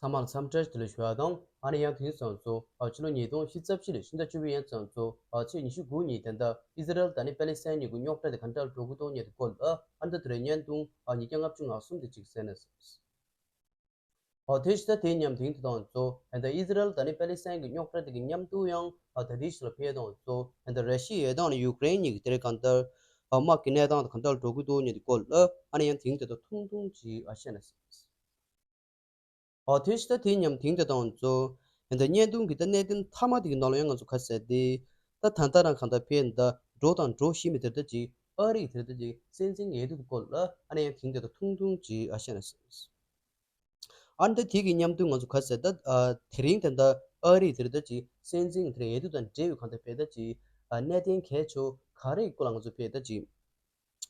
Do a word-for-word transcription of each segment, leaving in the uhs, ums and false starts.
ཚང་མར་འཚམས་འདྲི་བདེ་ལེགས་ཞུ་བ་དང་། ཨ་ནི་ཡང་དེང་སང་ཚོ་ཨ་ཕྱི་ལོ་ཉིས་སྟོང་ཉི་ཤུ་རྩ་བཞི་ལོའི་ཕྱི་ཟླ་བཅུ་པའི་ཡང་སང་ཚོ་ཨ་ཚེས་ཉི་ཤུ་དགུ་ཉིན་ད་ལྟ་ཨི་ཟི་རལ་དང་ནི་པེ་ལི་སི་ཐན་གཉིས་ཀྱི་རྙོག་དྲ་དེ་ག་འདྲ་འགྲོ་གི་འདུག་ཉེ་དུ་སྐོར་ལ་ཨ་ནི་ད་དེ་རིང་བརྙན་ཐུང་ཨ་ཉིས་བརྒྱ་ལྔ་བཅུ་ང་གསུམ་དེ་གཅིག་གསན་ན། ཨོ་དེ་ཕྱི་ཟླ་དེའི་ཉམས་དེང་དུ་དང་ཚོ་ད་ལྟ་ཨི་ཟི་རལ་དང་ནི་པེ་ལི་སི་ཐན་གྱི་རྙོག་དྲ་དེ་གི་མཉམ་དུ་ཡང་ཨ་ད་ལྟའི་ཕྱི་ལ་ཕེབས་དང་ཚོ་ད་ལྟ་ར་ཤི་ཡ་དང་ནི་ཡུཀ་རེན་གཉིས་ཀྱི་དེ་རིང་གང་ལྟར་ཨ་དམག་གི་གནས་སྟངས་དེ་ག་འདྲ་འགྲོ་གི་འདུག་ཉེ་དུ་སྐོར་ལ་ཨ་ནི་ཡང་དེང་དེ་དང་ཐུང་ཐུང་ཅིག་ཨ་བཤད་ན། ཨོ་དེ་ཕྱི་ཟླ་དེའི་ཉམས་དེང་དུ་དང་ཚོ་ད་ལྟ་བརྙན་ཐུང་གི་ད་གནད་དོན་མཐའ་མ་དེ་གི་ནང་ལ་ཡང་ང་ཚོ་ག་ཟེར་ཏེ་ད་ད་ལྟ་རང་གང་ལྟར་ཕེབས་ད་འགྲོ་དང་འགྲོ་བཞིན་པའི་དེ་ལྟ་ཅིག་ཨ་རི་གི་དེ་ལྟ་ཅིག་སྲིད་འཛིན་འོས་བསྡུ་སྐོར་ལ་ཨ་ནི་ཡང་དེང་དེ་དང་ཐུང་ཐུང་ཅིག་ཨ་བཤད་ན། ཨ་ནི་ད་དེ་གི་མཉམ་དུ་ང་ཚོ་ག་ཟེར་ད་ཨ་དེ་རིང་ད་ལྟ་ཨ་རི་དེ་ལྟ་ཅིག་སྲིད་འཛིན་དེ་འོས་བསྡུ་དང་འབྲེལ་བའི་གང་ལྟར་ཕེབས་ད་ཅིག་ཨ་གནད་དོན་གལ་ཆེ་བ་ག་རེ་ཡི་སྐོར་ལ་ང་ཚོ་ཕེབས་ད་ཅིག་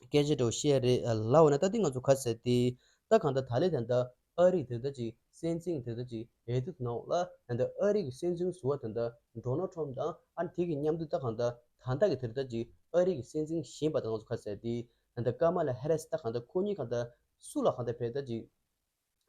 སྐད་ཆ་འདྲ་བོ་བཤད་རེད་ལབ་པ་ན། ད་དེ་ང་ཚོ་ག་ཟེར་ཏེ་ད་གང་ལྟར་ད་ལན་ད་ལྟ་ཨ་རི་དེ་ལྟ་ཅིག་སྲིད་འཛིན་དེ་ལྟ་ཅིག་འོས་བསྡུ་ནང་ལ་ད་ལྟ་ཨ་རི་གི་སྲིད་འཛིན་ཟུར་པ་ད་ལྟ་ཌོ་ནལ་ཊམ་དང་ཨ་ནི་དེ་གི་མཉམ་དུ་ད་གང་ལྟར་ད་ལྟ་གི་དེ་ལྟ་ཅིག་ཨ་རི་གི་སྲིད་འཛིན་གཞོན་པ་དང་ང་ཚོ་ག་ཟེར་ཏེ་ད་ལྟ་ཀ་མ་ལ་ཧེ་རི་སི་ད་གང་ལྟར་ཁོ་གཉིས་གང་ལྟར་སུ་ལ་གང་ལྟར་ཕེབས་ད་ཅིག་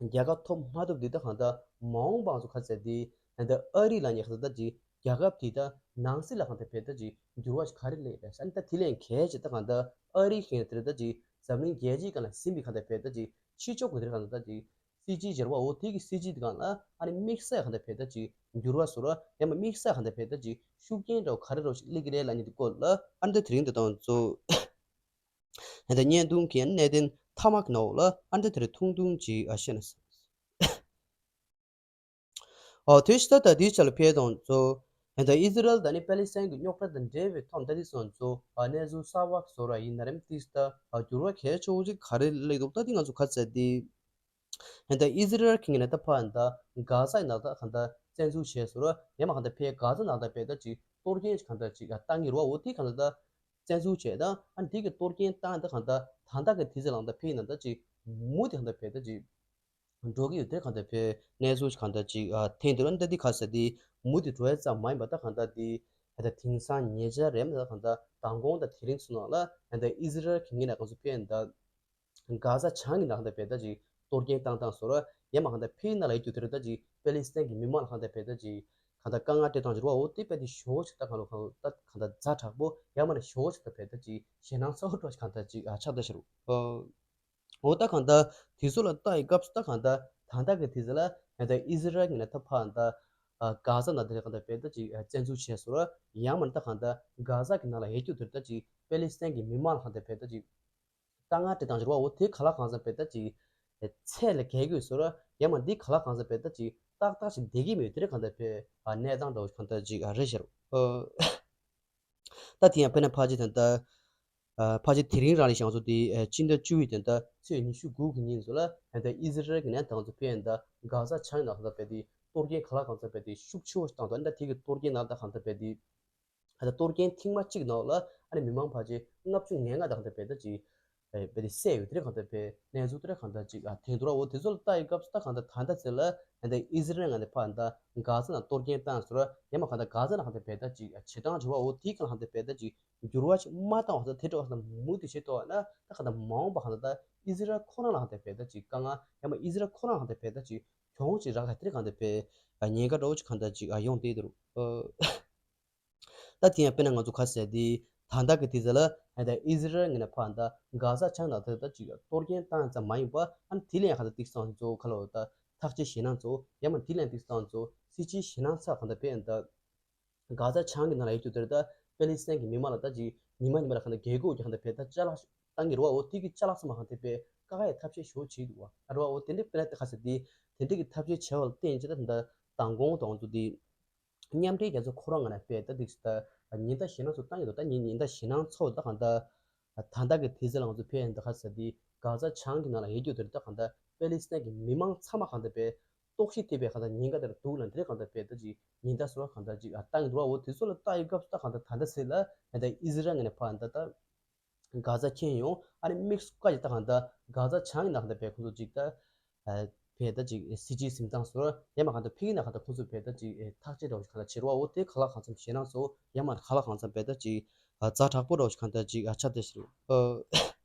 རྒྱལ་ཁ་ཐོབ་མ་ཐོབ་འདི་ད་གང་ལྟར་མ་འོངས་པ་ང་ཚོ་ག་ཟེར་ཏེ་ད་ལྟ་ཨ་རི་ལ་ཉེ་ག་ད་ལྟ་ཅིག་རྒྱལ་ཁབ་དེ་ད་ནང་སྲིད་ལ་གང་ལྟར་ཕེབས་ད་ཅིག་འགྱུར་བ་ཞིག་ག་རེ་སླེབས་རེད། ཨ་ནི་ད་དེ་ལས་གལ་ཆེ་ད་གང་ལྟར་ཨ་རི་ཞིག་དེ་ད་ཅིག་འཛམ་གླིང་རྒྱལ་སྤྱིའི་སྒང་ལ་ཟིན་པའི་གང་ལྟར་ཕེབས་ད་ཅིག་ཕྱི་ཕྱོགས་ཀྱི་དེ་གང་ལྟར་ད་ཅིག་སྲིད་ཇུས་བྱེད་པ་འོ་དེ་གི་སྲིད་ཇུས་དེ་གང་ལ་ཨ་ནི་དམིགས་བསལ་གང་ལྟར་ཕེབས་ད་ཅིག་འགྱུར་བ་བཟོ་ར་ཡང་མ་དམིགས་བསལ་གང་ལྟར་ཕེབས་ད་ཅིག་ཤུགས་རྐྱེན་འདྲ་བོ་ག་རེ་འདྲ་བོ་ཞིག་སླེབས་ཀྱི་རེད་ལབ་ཉེ་དུ་སྐོར་ལ་ཨ་ནི་ད་དེ་རིང་དེ་དང་ཚོ། ད་ལྟ་བརྙན་ཐུང་གི་གནད་དོན་མཐའ་མ་གི་ནང་ལ་ཨ་འདྲ་དེ་རིང་ཐུང་ཐུང་ཅིག་ཨ་བཤད་ན། ཨོ་དེ་ཕྱི་ད་ལྟ་དེའི་ཆ་ལ་ཕེབས་དང་ཚོ། ད་ལྟ་ཨི་ཟི་རལ་དང་ནི་པེ་ལི་སི་ཐན་གྱི་རྙོག་དྲ་དང་འབྲེལ་བའི་ཐོག་ད་ལྟ་སོང་ཚོ་ཨ་གནས་ཚུལ་གསར་བ་བཟོ་ར་ཡིན་ན་རེམ་ཏིས་ད་ཨ་འགྱུར་བ་གལ་ཆེ་བོ་ཅིག་ག་རེ་སླེབས་འདུག་ད་དེ་ང་ཚོ་ག་ཚད་དེ། ད་ལྟ་ཨི་ཟི་རལ་གྱི་ངོས་ནས་ད་ཕར་ད་གྷ་ཟ་ཡི་ནང་ད་གང་ལྟར་བཙན་འཛུལ་བྱས་སོང་ར་ཡང་མ་གང་ལྟར་ཕར་གྷ་ཟ་ནང་ད་ཕར་ད་ཅིག་གཏོར་སྐྱོན་གང་ལྟར་ཅིག་བཏང་གི་རེད་བ། འོ་དེ་གང་ལྟར་ད་བཙན་འཛུལ་བྱས་ད་ཨ་ནི་དེ་གི་གཏོར་སྐྱོན་བཏང་ད་གང་ལྟར་ད་ལྟ་གི་དུས་ཚོད་ལ་ད་ཕར་ནང་ད་ཅིག་མུ་མཐུད་གང་ལྟར་ཕར་ད་ཅིག་འགྲོ་གི་ཡོད་དེ་གང་ལྟར་ཕར་གནས་ཚུལ་གང་ལྟར་ཅིག་ཐོན་འདུག་ར། ད་འདི་ག་ཟེར་དེ་མུ་མཐུད་འགྲོ་ཡ་ཙམ་མ་ཡིན་པ་ད་གང་ལྟར་དེ་ད་ལྟ་དེང་སང་ཉེ་ཆར་རེམ་ད་གང་ལྟར་མདང་དགོང་དང་དེ་རིང་ཚོ་ནང་ལ་ད་ལྟ་ཨི་ཟི་རལ་གྱི་ངོས་ནས་གང་ཚོ་ཕར་ད། གྷ་ཟ་བྱང་གི་ནང་ད་ཕར་ད་ཅིག་གཏོར་སྐྱོན་བཏང་བཏང་སོང་ར་ཡང་མ་གང་ལྟར་ཕར་ནང་ལ་ཡོད་དུས་དེར་ད་ཅིག་པེ་ལི་སི་ཐན་གྱི་མི་མང་ལ་གང་ལྟར་ཕར་ད་ཅིག་གང་ལྟར་དཀའ་ངལ་སྤྲད་བཏང་ཅིག་ར་བ། འོ་དེ་དཔེ་དེ་ཞོ་ཅིག་ད་གང་ལོ་གང་ལོ་ད་གང་ལྟར་ཛ་དྲག་པོ་ཡང་མ་ནས་ཞོ་ཅིག་ད་ཕར་ད་ཅིག་ཞེད་སྣང་ཚ་བོ་འདྲ་ཅིག་གང་ལྟར་ཅིག་ཨ་ཆགས་ད་ཤི་རུ། འོ་ད་གང་ལྟར་དེ་ཚོ་ལ་ལྟ་ཡི་སྐབས་སུ་ད་གང་ལྟར་ད་ལྟ་གི་དུས་ཚོད་ལ་ད་ལྟ་ཨི་ཟི་རལ་གྱི་ནས་ད་ཕར་ད་གྷ་ཟ་ནང་དེ་ལ་གང་ལྟར་ཕར་ད་ཅིག་བཙན་འཛུལ་བྱས་སོང་ར་ཡང་མ་ནས་ད་གང་ལྟར་གྷ་ཟ་གི་ནང་ལ་ཡོད་དུས་དེར་ད་ཅིག་པེ་ལི་སི་ཐན་གྱི་མི་མང་ལ་གང་ལྟར་ཕར་ད་ཅིག་དཀའ་ངལ་སྤྲད་བཏང་ཅིག་ར་བ། འོ་དེ་ག་ལ་གང་འཚམ་ཕར་ད་ཅིག་ཚད་ལས་བརྒལ་གྱི་ཡོད་ཟེར་ར་ཡང་མ་འདི་ག་ལ་གང་འཚམ་ཕར་ད་ཅིག་ཏག་ཏག་ཅིག་བསྡད་ཀྱི་མེད་དེ་རེད། གང་ལྟར་ཕར་གནས་སྟངས་འདྲ་བོ་གང་ལྟར་ཅིག་རེད་ཤག་ད་དེ་ཡང་དཔེར་ན་ཕལ་ཆེར་ད་ལྟ་ཕལ་ཆེར་དེ་རིང་རང་ལ་ཞང་ཚོ་དེ་སྤྱི་ཟླ་བཅུ་པའི་དེ་ད་ཚེས་ཉི་ཤུ་དགུ་གི་ཉིན་ཚོ་ལ་ད་ལྟ་ཨི་ཟི་རལ་གྱི་ནས་ད་ང་ཚོ་ཕར་ད་གྷ་ཟ་བྱང་ནང་གང་ལྟར་ཕར་དེ་གཏོར་སྐྱོན་ག་ལ་གང་འཚམ་ཕར་དེ་ཤུགས་ཆེ་བོ་ཞིག་བཏང་འདུག་ད་དེ་གི་གཏོར་སྐྱོན་ནང་ད་གང་ལྟར་ཕར་དེ། ད་ལྟ་གཏོར་སྐྱོན་ཐེངས་མ་གཅིག་ནང་ལ་ཨ་ནི་མི་མང་ཕལ་ཆེར་ལྔ་བཅུ་ང་ལྔ་དང་ད་ལྟ་ཕར་ད་ཅིག་ཨེ་བར་དེ་བསད་ཡོད་དེ་རེད། གང་ལྟར་ཕར་གནས་ཚུལ་དེ་རེད་གང་ལྟར་ཅིག་ཨ་ཐོན་འདུག་ར། འོ་དེ་ཚོ་ལ་ལྟ་ཡི་སྐབས་སུ་ད་གང་ལྟར་ད་ལྟ་ཚེ་ལ་ད་ལྟ་ཨི་ཟི་རལ་ནས་ཕར་ད་གྷ་ཟ་ནང་གཏོར་སྐྱོན་བཏང་སོང་ར་ཡང་མ་གང་ལྟར་གྷ་ཟ་ནང་གང་ལྟར་ཕར་ད་ཅིག་ཨ་བྱེད་སྟངས་བྱེད་པ་འོ་དེ་གང་ལ་གང་ལྟར་ཕར་ད་ཅིག་འགྱུར་བ་ཞིག་མ་བཏང་བ་ད་དེ་འདྲ་བ་ད་མུ་མཐུད་བྱེད་ཐུབ་པ་ན་ད་གང་ལྟར་མ་འོངས་པ་གང་ལྟར་ད་ཨི་ཟི་རལ་ཁོ་རང་ལ་གང་ལྟར་ཕར་ད་ཅིག་དཀའ་ངལ་ཡང་མ་ཨི་ཟི་རལ་ཁོ་རང་གང་ལྟར་ཕར་ད་ཅིག་གྱོང་ཅིག་རག་ག་དེ་རེད། གང་ལྟར་ཕར་ཉེན་ཁ་འདྲ་བོ་ཅིག་གང་ལྟར་ཅིག་ཨ་ཡོང་བསྡད་འདུག་ད་དེ་ཡང་དཔེར་ན་ང་ཚོ་ག་ཟེར་དེ་ད་ལྟ་གི་དུས་ཚོད་ལ་ད་ལྟ་ཨི་ཟི་རལ་ངོས་ནས་ཕར་ད་གྷ་ཟ་བྱང་ནང་ད་ལྟ་ཅིག་གཏོར་སྐྱོན་བཏང་ཙམ་མ་ཡིན་པ་ཨ་ནི་དེ་ལས་ཡང་གང་ལྟར་ཏིག་སང་ཚོ་ག་ལ་ད་ཐག་གཅོད་བྱེད་སྣང་ཚོ་ཡང་མ་དེ་ལས་ཏིག་སང་ཚོ་སྲིད་ཇུས་བྱེད་སྣང་ཚ་གང་ལྟར་ཕར་ད་གྷ་ཟ་བྱང་གི་ནང་ལ་ཡོད་དུས་དེར་ད་པེ་ལི་སི་ཐན་གྱི་མི་མང་ལ་ད་ཅིག་ཉི་མ་ཉི་མ་ལ་གང་ལྟར་རྒྱལ་སྒོ་གི་གང་ལྟར་ཕར་ད་ཅ་ལག་བཏང་གི་རེད་བ། འོ་དེ་གི་ཅ་ལག་ཚང་མ་གང་ལྟར་ཕར་བཀག་ཡའི་ཐབས་ཤེས་ཞེ་པོ་བྱས་འདུག་བ། ཨ་རེད་བ། འོ་དེ་འདྲའི་དཔེར་ན་ད་ག་ཟེར་དེ་དེ་འདྲའི་གི་ཐབས་ཤེས་བྱས་པ་ལ་བརྟེན་བྱས་ད་ད་མདང་དགོང་དང་ཚོ་དེ། མཉམ་འབྲེལ་རྒྱལ་ཚོགས་ཁོ་རང་ངོས་ནས་ཕར་ད་ཏིག་ད་ཉེན་བརྡ་ཞེད་སྣང་ཚོ་བཏང་གི་འདུག་ད་ཉེན་ཉེན་བརྡ་ཞེད་སྣང་ཚོ་ད་གང་ལྟར་ད་ལྟ་གི་དུས་ཚོད་ལ་ང་ཚོ་ཕར་ད་ག་ཟེར་དེ་གྷ་ཟ་བྱང་གི་ནང་ལ་ཡོད་རྒྱུ་དེར་ད་གང་ལྟར་པེ་ལི་སི་ཐན་གྱི་མི་མང་ཚང་མ་གང་ལྟར་ཕར་ལྟོགས་ཤི་ཐེབས་པའི་གང་ལྟར་ཉེན་ཁ་དེར་འདུག་ལ་དེ་གང་ལྟར་ཕར་ད་ཅིག་ཉེན་བརྡ་སོགས་གང་ལྟར་ཅིག་ཨ་བཏང་གི་འདུག་བ། འོ་དེ་ཚོ་ལ་ལྟ་ཡི་སྐབས་སུ་ད་གང་ལྟར་ད་ལྟ་ཚེ་ལ་ད་ལྟ་ཨི་ཟི་རལ་ངོས་ནས་ཕར་ད་ད་གྷ་ཟ་མཁྱེན་ཡོང་ཨ་ནི་དམིགས་སུ་བཀར་ཡི་ད་གང་ལྟར་གྷ་ཟ་བྱང་གི་ནང་ད་ཕར་ཁོ་ཚོ་ཅིག་ད། ཕར་ད་ཅིག་སྲིད་ཇུས་འཛིན་སྟངས་སོགས་ཡང་མ་གང་ལྟར་ཕ་གི་ནང་གང་ལྟར་ཁོ་ཚོས་ཕར་ད་ཅིག་ཐག་གཅོད་འདྲ་བོ་ཞིག་གང་ལྟར་བྱེད་རོགས། འོ་དེ་ག་ལ་གང་འཚམ་ཞེད་སྣང་ཚོ་ཡང་མ་ག་ལ་གང་འཚམ་ཕར་ད་ཅིག་ཛ་དྲག་པོ་འདྲ་བོ་ཞིག་གང་ལྟར་ཅིག་ཆགས་བསྡད་ཤག་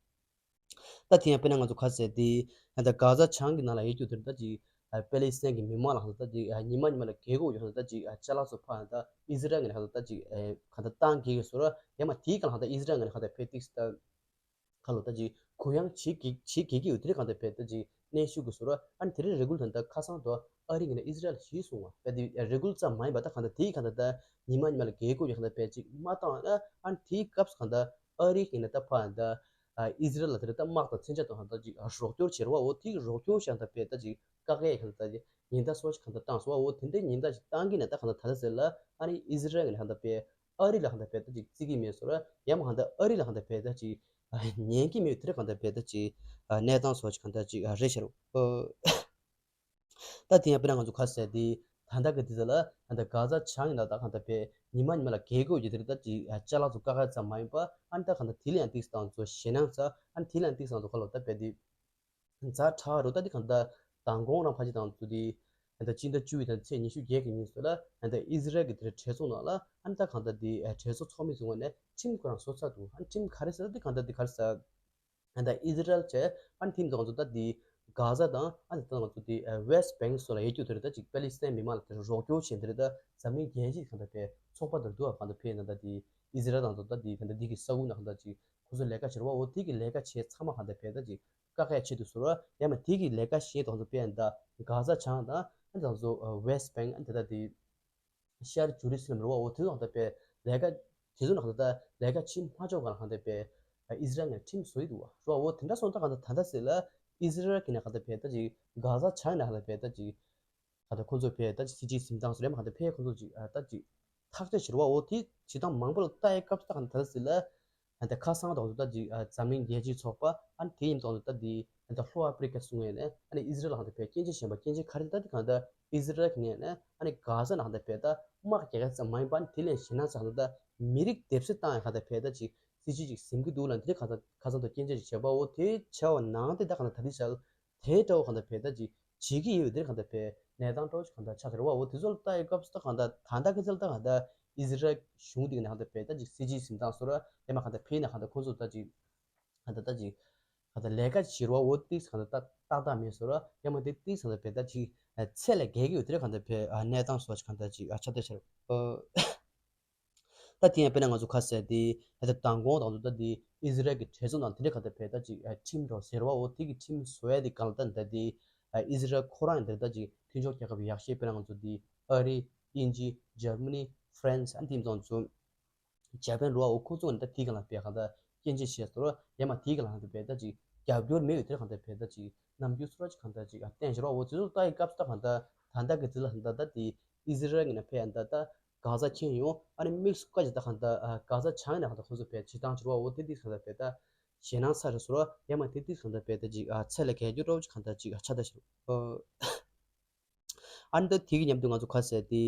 ད་དེ་ཡང་དཔེར་ན་ང་ཚོ་ག་ཟེར་དེ་ད་གྷ་ཟ་བྱང་གི་ནང་ལ་ཡོད་རྒྱུ་དེར་ད་ཅིག་ ཨ་པེ་ལི་སི་ཐན་གྱི་མི་མང་ལ་ཧང་ད་ཅིག་ཨ་ཉི་མ་ཉི་མ་ལ་རྒས་འཁོགས་ཡོད་ཧང་ད་ཅིག་ཨ་ཅ་ལག་ཚོ་ཕར་ཧང་ད་ཨི་ཟི་རལ་ངན་ཧང་ད་ཅིག་ཨ་ག་ད་བཏང་གི་ཡོད་སོ་ར། ཡ་མ་དེའི་ག་ལ་ཧང་ད་ཨི་ཟི་རལ་ངན་ཧང་ད་ཕེ་ཏིག་ས་ད་ཁ་ལོ་ད་ཅིག་གུ་ཡངས་བྱེད་ཀྱི་བྱེད་ཀྱི་ཡོད། དེ་རིང་ག་ད་ཕེ་ད་ཅིག་གནས་ཤུགས་ཀྱི་སོ་ར། ཨ་ནི་དེ་རིང་རེ་གུལ་ད་ད་ཁ་སང་དུ་ཨ་རི་ངན་ཨི་ཟི་རལ་ཞིག་སོང་བ་ཕེ་དེ་རེ་གུལ་ཙམ་མ་ཡིན་པ་ད་ཧང་ད་དེའི་ག་ད་ད་ཉི་མ་ཉི་མ་ལ་རྒས་འཁོགས་ཡོད་ཧང་ད་ཕེ་ཅིག་མ་བཏང་ན་ཨ་ནི་དེའི་སྐབས་སུ་ཧང་ད་ཨ་རི་ངན་ད་ཕ་ཧང་ད། ཨ་ཨི་ཟི་རལ་ལ་དེ་རིང་ད་དམག་དང་མཚོན་ཆ་དང་ཧང་ད་ཅིག་ཨ་རོགས་སྐྱོར་བྱེད་རོགས་འོ་དེ་གི་རོགས་སྐྱོར་བྱས་ད་ཕེ་ད་ཅིག་བཀག་ཡས་ཧང་ད་ད་ཉེན་བརྡ་སོགས་ཅིག་ཧང་ད་བཏང་སོ་འོ་དེ་འདྲའི་ཉེན་བརྡ་ཅིག་བཏང་གི་ན་ད་ཧང་ད་ད་ད་ཟེར་ལ་ཨ་ནི་ཨི་ཟི་རལ་ངན་ཧང་ད་ཕེ་ཨ་རི་ལ་ཧང་ད་ཕེ་ད་ཅིག་བརྩི་གི་མེད་སོ་ར། ཡ་མ་ཧང་ད་ཨ་རི་ལ་ཧང་ད་ཕེ་ད་ཅིག་ཉན་གི་མེད་དེ་རིང་ཧང་ད་ཕེ་ད་ཅིག་གནས་སྟངས་སོགས་ཅིག་ཧང་ད་ཅིག་རེད་ཤག་རོ། ད་དེ་ཡང་དཔེར་ན་ང་ཚོ་ཁ་ཟེར་དེ་ད་ལྟ་གི་དུས་ཚོད་ལ་ད་ལྟ་གྷ་ཛ་བྱང་ཡིན་ན་ད་གང་ལྟར་དཔེ་ཉི་མ་ཉི་མ་ལ་རྒས་འཁོགས་ཀྱི་དེ་རེད། ད་ཅི་ཅ་ལག་ཚོ་བཀག་ཡ་ཙམ་མ་ཡིན་པ་ཨ་ནི་ད་གང་ལྟར་དེ་ལ་ཡང་ཏིག་སྟངས་ཚོ་ཞེད་སྣང་ཚ་ཨ་ནི་དེ་ལ་ཡང་ཏིག་སྟངས་ཚོ་ཁ་ལོ་ད་དཔེ་དེ་ཛ་དྲག་རོ། ད་དེ་གང་ལྟར་མདང་དགོང་རང་ཕ་ཅི་དང་ཚོ་དེ་ད་ལྟ་སྤྱི་ཟླ་བཅུ་པའི་ད་ཚེས་ཉི་ཤུ་བརྒྱད་ཀྱི་ཉིན་ཚོ་ལ་ད་ལྟ་ཨི་ཟི་རལ་གྱི་དེ་རེད་གྲོས་ཚོགས་ནང་ལ་ཨ་ནི་ད་གང་ལྟར་དེ་གྲོས་ཚོགས་ཚོགས་མི་ཚོ་ངོས་ནས་ཁྲིམས་ཁོ་རང་བཟོ་ཚར་འདུག་ཨ་ནི་ཁྲིམས་ག་རེ་ཟེར་ད་དེ་གང་ལྟར་དེ་ག་རེ་ཟེར། ཨ་ད་ཨི་ཟི་རལ་བྱས་ཨ་ནི་ཐིམ་ཙང་ཚོ་ད་དེ་གྷ་ཛ་དང་ཨ་ནི་ད་ང་ཚོ་དེ་ཨ་West Bank སོགས་ལ་ཡོད་རྒྱུ་དེ་རེད། ད་ཅིག་པེ་ལི་སི་ཐན་མི་མང་ལ་དེ་རོགས་སྐྱོར་བྱེད་འདི་རེད། ད་འཛམ་གླིང་རྒྱལ་སྤྱིའི་གང་ལྟར་པའི་ཚོགས་པ་དེར་འདུག་ཨ་གང་ལྟར་ཕེ་ཡིན་ན་ད་དེ་ཨི་ཟི་རལ་དང་ཚོ་ད་དེ་གང་ལྟར་དེ་གི་ས་ཁུལ་ན་གང་ལྟར་ཅིག་ཁོ་ཚོ་ལས་ཀ་བྱེད་རོགས་འོ་དེ་གི་ལས་ཀ་བྱེད་ཚང་མ་གང་ལྟར་ཕེ་ད་ཅིག་བཀག་ཡ་ཆེད་དུ་ཟུར་བ་ཡང་མ་དེ་གི་ལས་ཀ་བྱེད་དང་ཚོ་ཕེ་ཡིན་ད་གྷ་ཛ་བྱང་དང་ཨ་ནི་ད་ཚོ་West Bank ཨ་ནི་ད་ད་དེ་ཤར་ཇུ་རི་སི་ལམ་རུ་བ་འོ་དེ་ཚོ་ཧང་ད་པའི་ལས་ཀ་དེ་ཚོ་ནང་ད་ལས་ཀ་བྱེད་མ་ཆོག་ག་ཧང་ད་པའི་ཨི་ཟི་རལ་ནས་ཁྲིམས་བཟོ་ཡི་འདུག་བ་རུ་བ་འོ་དེ་འདྲ་སོང་ད་ཧང་ད་ད་ད་ཟེར་ལ་ཨི་ཟི་རལ་གི་ནས་ཧང་ད་པའི་ད་ཅིག་གྷ་ཛ་བྱང་ནས་ཧང་ད་པའི་ད་ཅིག་ཧང་ད་ཁོང་ཚོ་པའི་ད་ཅིག་སྲིད་ཇུས་འཛིན་སྟངས་སུ་རེད་མ་ཧང་ད་པའི་ཁོང་ཚོ་ཅིག་ད་ཅིག་ཐག་གཅོད་བྱེད་རུ་བ་འོ་དེ་བྱེད་སྟངས་མང་པོ་ལ་ལྟ་ཡི་སྐབས་སུ་ད་ཧང་ད་ད་ཟེར་ལ། ཨ་ནི་ཁ་སང་དང་དུ་ད་ཅིག་འཛམ་གླིང་རྒྱལ་སྤྱིའི་ཚོགས་པ་ཨ་ནི་དེ་ཡིན་དང་དུ་ད་དེ་ཨ་ནི་ལྷོ་ཨ་ཕི་རི་ཀ་སུ་ངོས་ནས་ཨ་ནི་ཨི་ཟི་རལ་ལ་ཧང་ད་པའི་སྐྱོན་བརྗོད་བྱས་པ་སྐྱོན་བརྗོད་ག་རེ་ད་དེ་གང་ད་ཨི་ཟི་རལ་གི་ངོས་ནས་ཨ་ནི་གྷ་ཛ་ནང་ཧང་ད་པའི་ད་དམག་རྒྱག་ཡ་ཙམ་མ་ཡིན་པ་ཨ་ནི་དེ་ལས་གཞན་ན་ས་ཧང་ད་མི་རིགས་སྡེབ་གསོད་བཏང་ཡ་ཧང་ད་པའི་ད་ཅིག་སྲིད་ཇུས་ཅིག་ཟིན་གི་འདུག་ལ་འདི་ཁ་ཚ་ཁ་ཚ་དང་སྐྱོན་བརྗོད་ཅིག་བྱས་པ་འོ་དེ་བྱས་པ་ནང་དེ་ད་གང་ད་ད་དེ་ཤལ། དེའི་འདྲ་བོ་གང་ལྟར་བས་ད་ཅིག་བྱེད་ཀྱི་ཡོད་དེར་གང་ལྟར་བས་གནས་སྟངས་འདྲ་བོ་ཅིག་གང་ལྟར་ཆགས་ཟེར་བ་འོ་དེ་ཚོ་ལ་ལྟ་ཡི་སྐབས་སུ་ད་གང་ལྟར་ད་ལྟ་གི་ཚེ་ལ་ད་གང་ལྟར་ཨི་ཟི་རལ་གཞུང་དེ་ག་ནས་གང་ལྟར་བས་ད་ཅིག་སྲིད་ཇུས་འཛིན་སྟངས་སོ་ར་ཡང་མ་གང་ལྟར་ཕེ་ན་གང་ལྟར་ཁོང་ཚོ་ད་ཅིག་གང་ལྟར་ད་ཅིག་གང་ལྟར་ལས་ཀ་བྱེད་རོགས་འོ་ཏིག་གང་ལྟར་ད་ཏག་ཏག་མེད་སོ་ར་ཡང་མ་དེ་ཏིག་གང་ལྟར་བས་ད་ཅིག་ཚད་ལས་བརྒལ་གི་ཡོད་དེར་གང་ལྟར་བས་གནས་སྟངས་སོ་ཅིག་གང་ལྟར་ཅིག་ཆགས་བསྡད་ཤར། ད་དེ་ཡང་དཔེར་ན་ང་ཚོ་ཁ་གསལ་དེ་ཧེ་ད་མདང་དགོང་དང་དུ་ད་དེ་ཨི་ཟི་རལ་གྱི་གྲོས་ཚོགས་ནང་དེ་འདྲ་ག་ད་བས་ད་ཅིག་ཁྲིམས་འགྲོ་ཟེར་བ་འོ་དེ་གི་ཁྲིམས་བཟོ་ཡ་དེ་གང་ལ་ད་ད་དེ་ཨི་ཟི་རལ་ཁོ་རང་ཡང་དེ་ད་ཅིག་མཐུན་ཕྱོགས་རྒྱལ་ཁབ་ཡག་ཤོས་དཔེར་ན་ང་ཚོ་དེ་ཨ་རི་དབྱིན་ཇི་ཇར་མ་ནི་ཧྥ་རན་སི་ཨ་དེ་ཙང་ཚོ་ཇ་པན་རུ་བ་འོ་ཁོ་ཚོ་ནི་ད་དེ་གང་ལ་བས་གང་ད་སྐྱོན་བརྗོད་བྱས་སོ་ར་ཡང་མ་དེ་གང་ལ་གང་ད་བས་ད་ཅིག་རྒྱབ་སྐྱོར་མེད་ཡོད་དེ་གང་ད་བས་ད་ཅིག་རྣམ་འགྱུར་སོ་ར་ཅིག་གང་ད་ཅིག་བསྟན་བཞག་རོགས་འོ་དེ་ཚོ་ལྟ་ཡི་སྐབས་སུ་ད་གང་ད་ད་ལྟ་གི་དེ་ལ་ད་ད་དེ་ཨི་ཟི་རལ་གྱི་ནང་ཕེ་ཡ་ད་ད། ག་ས་ཁྱེར་ཡོང་ཨ་ནི་དམིགས་སུ་བཀར་གྱི་ད་གང་ལྟར་ག་ས་བྱང་ནས་གང་ལྟར་ཁོ་ཚོ་བས་བྱེད་སྟངས་བྱེད་རོགས་འོ་དེ་དེ་གང་ལྟར་བས་ད་ཞེད་སྣང་ཚ་རེ་བཟོ་རོགས་ཡང་མ་དེ་དེ་གང་ལྟར་བས་ད་ཅིག་ཚད་ལས་བརྒལ་རྒྱུ་རོགས་ཅིག་གང་ལྟར་ཅིག་ཆ་ད་ཤར། ཨ་ནི་ད་དེ་གི་མཉམ་དུ་ང་ཚོ་ཁ་གསལ་ཏེ་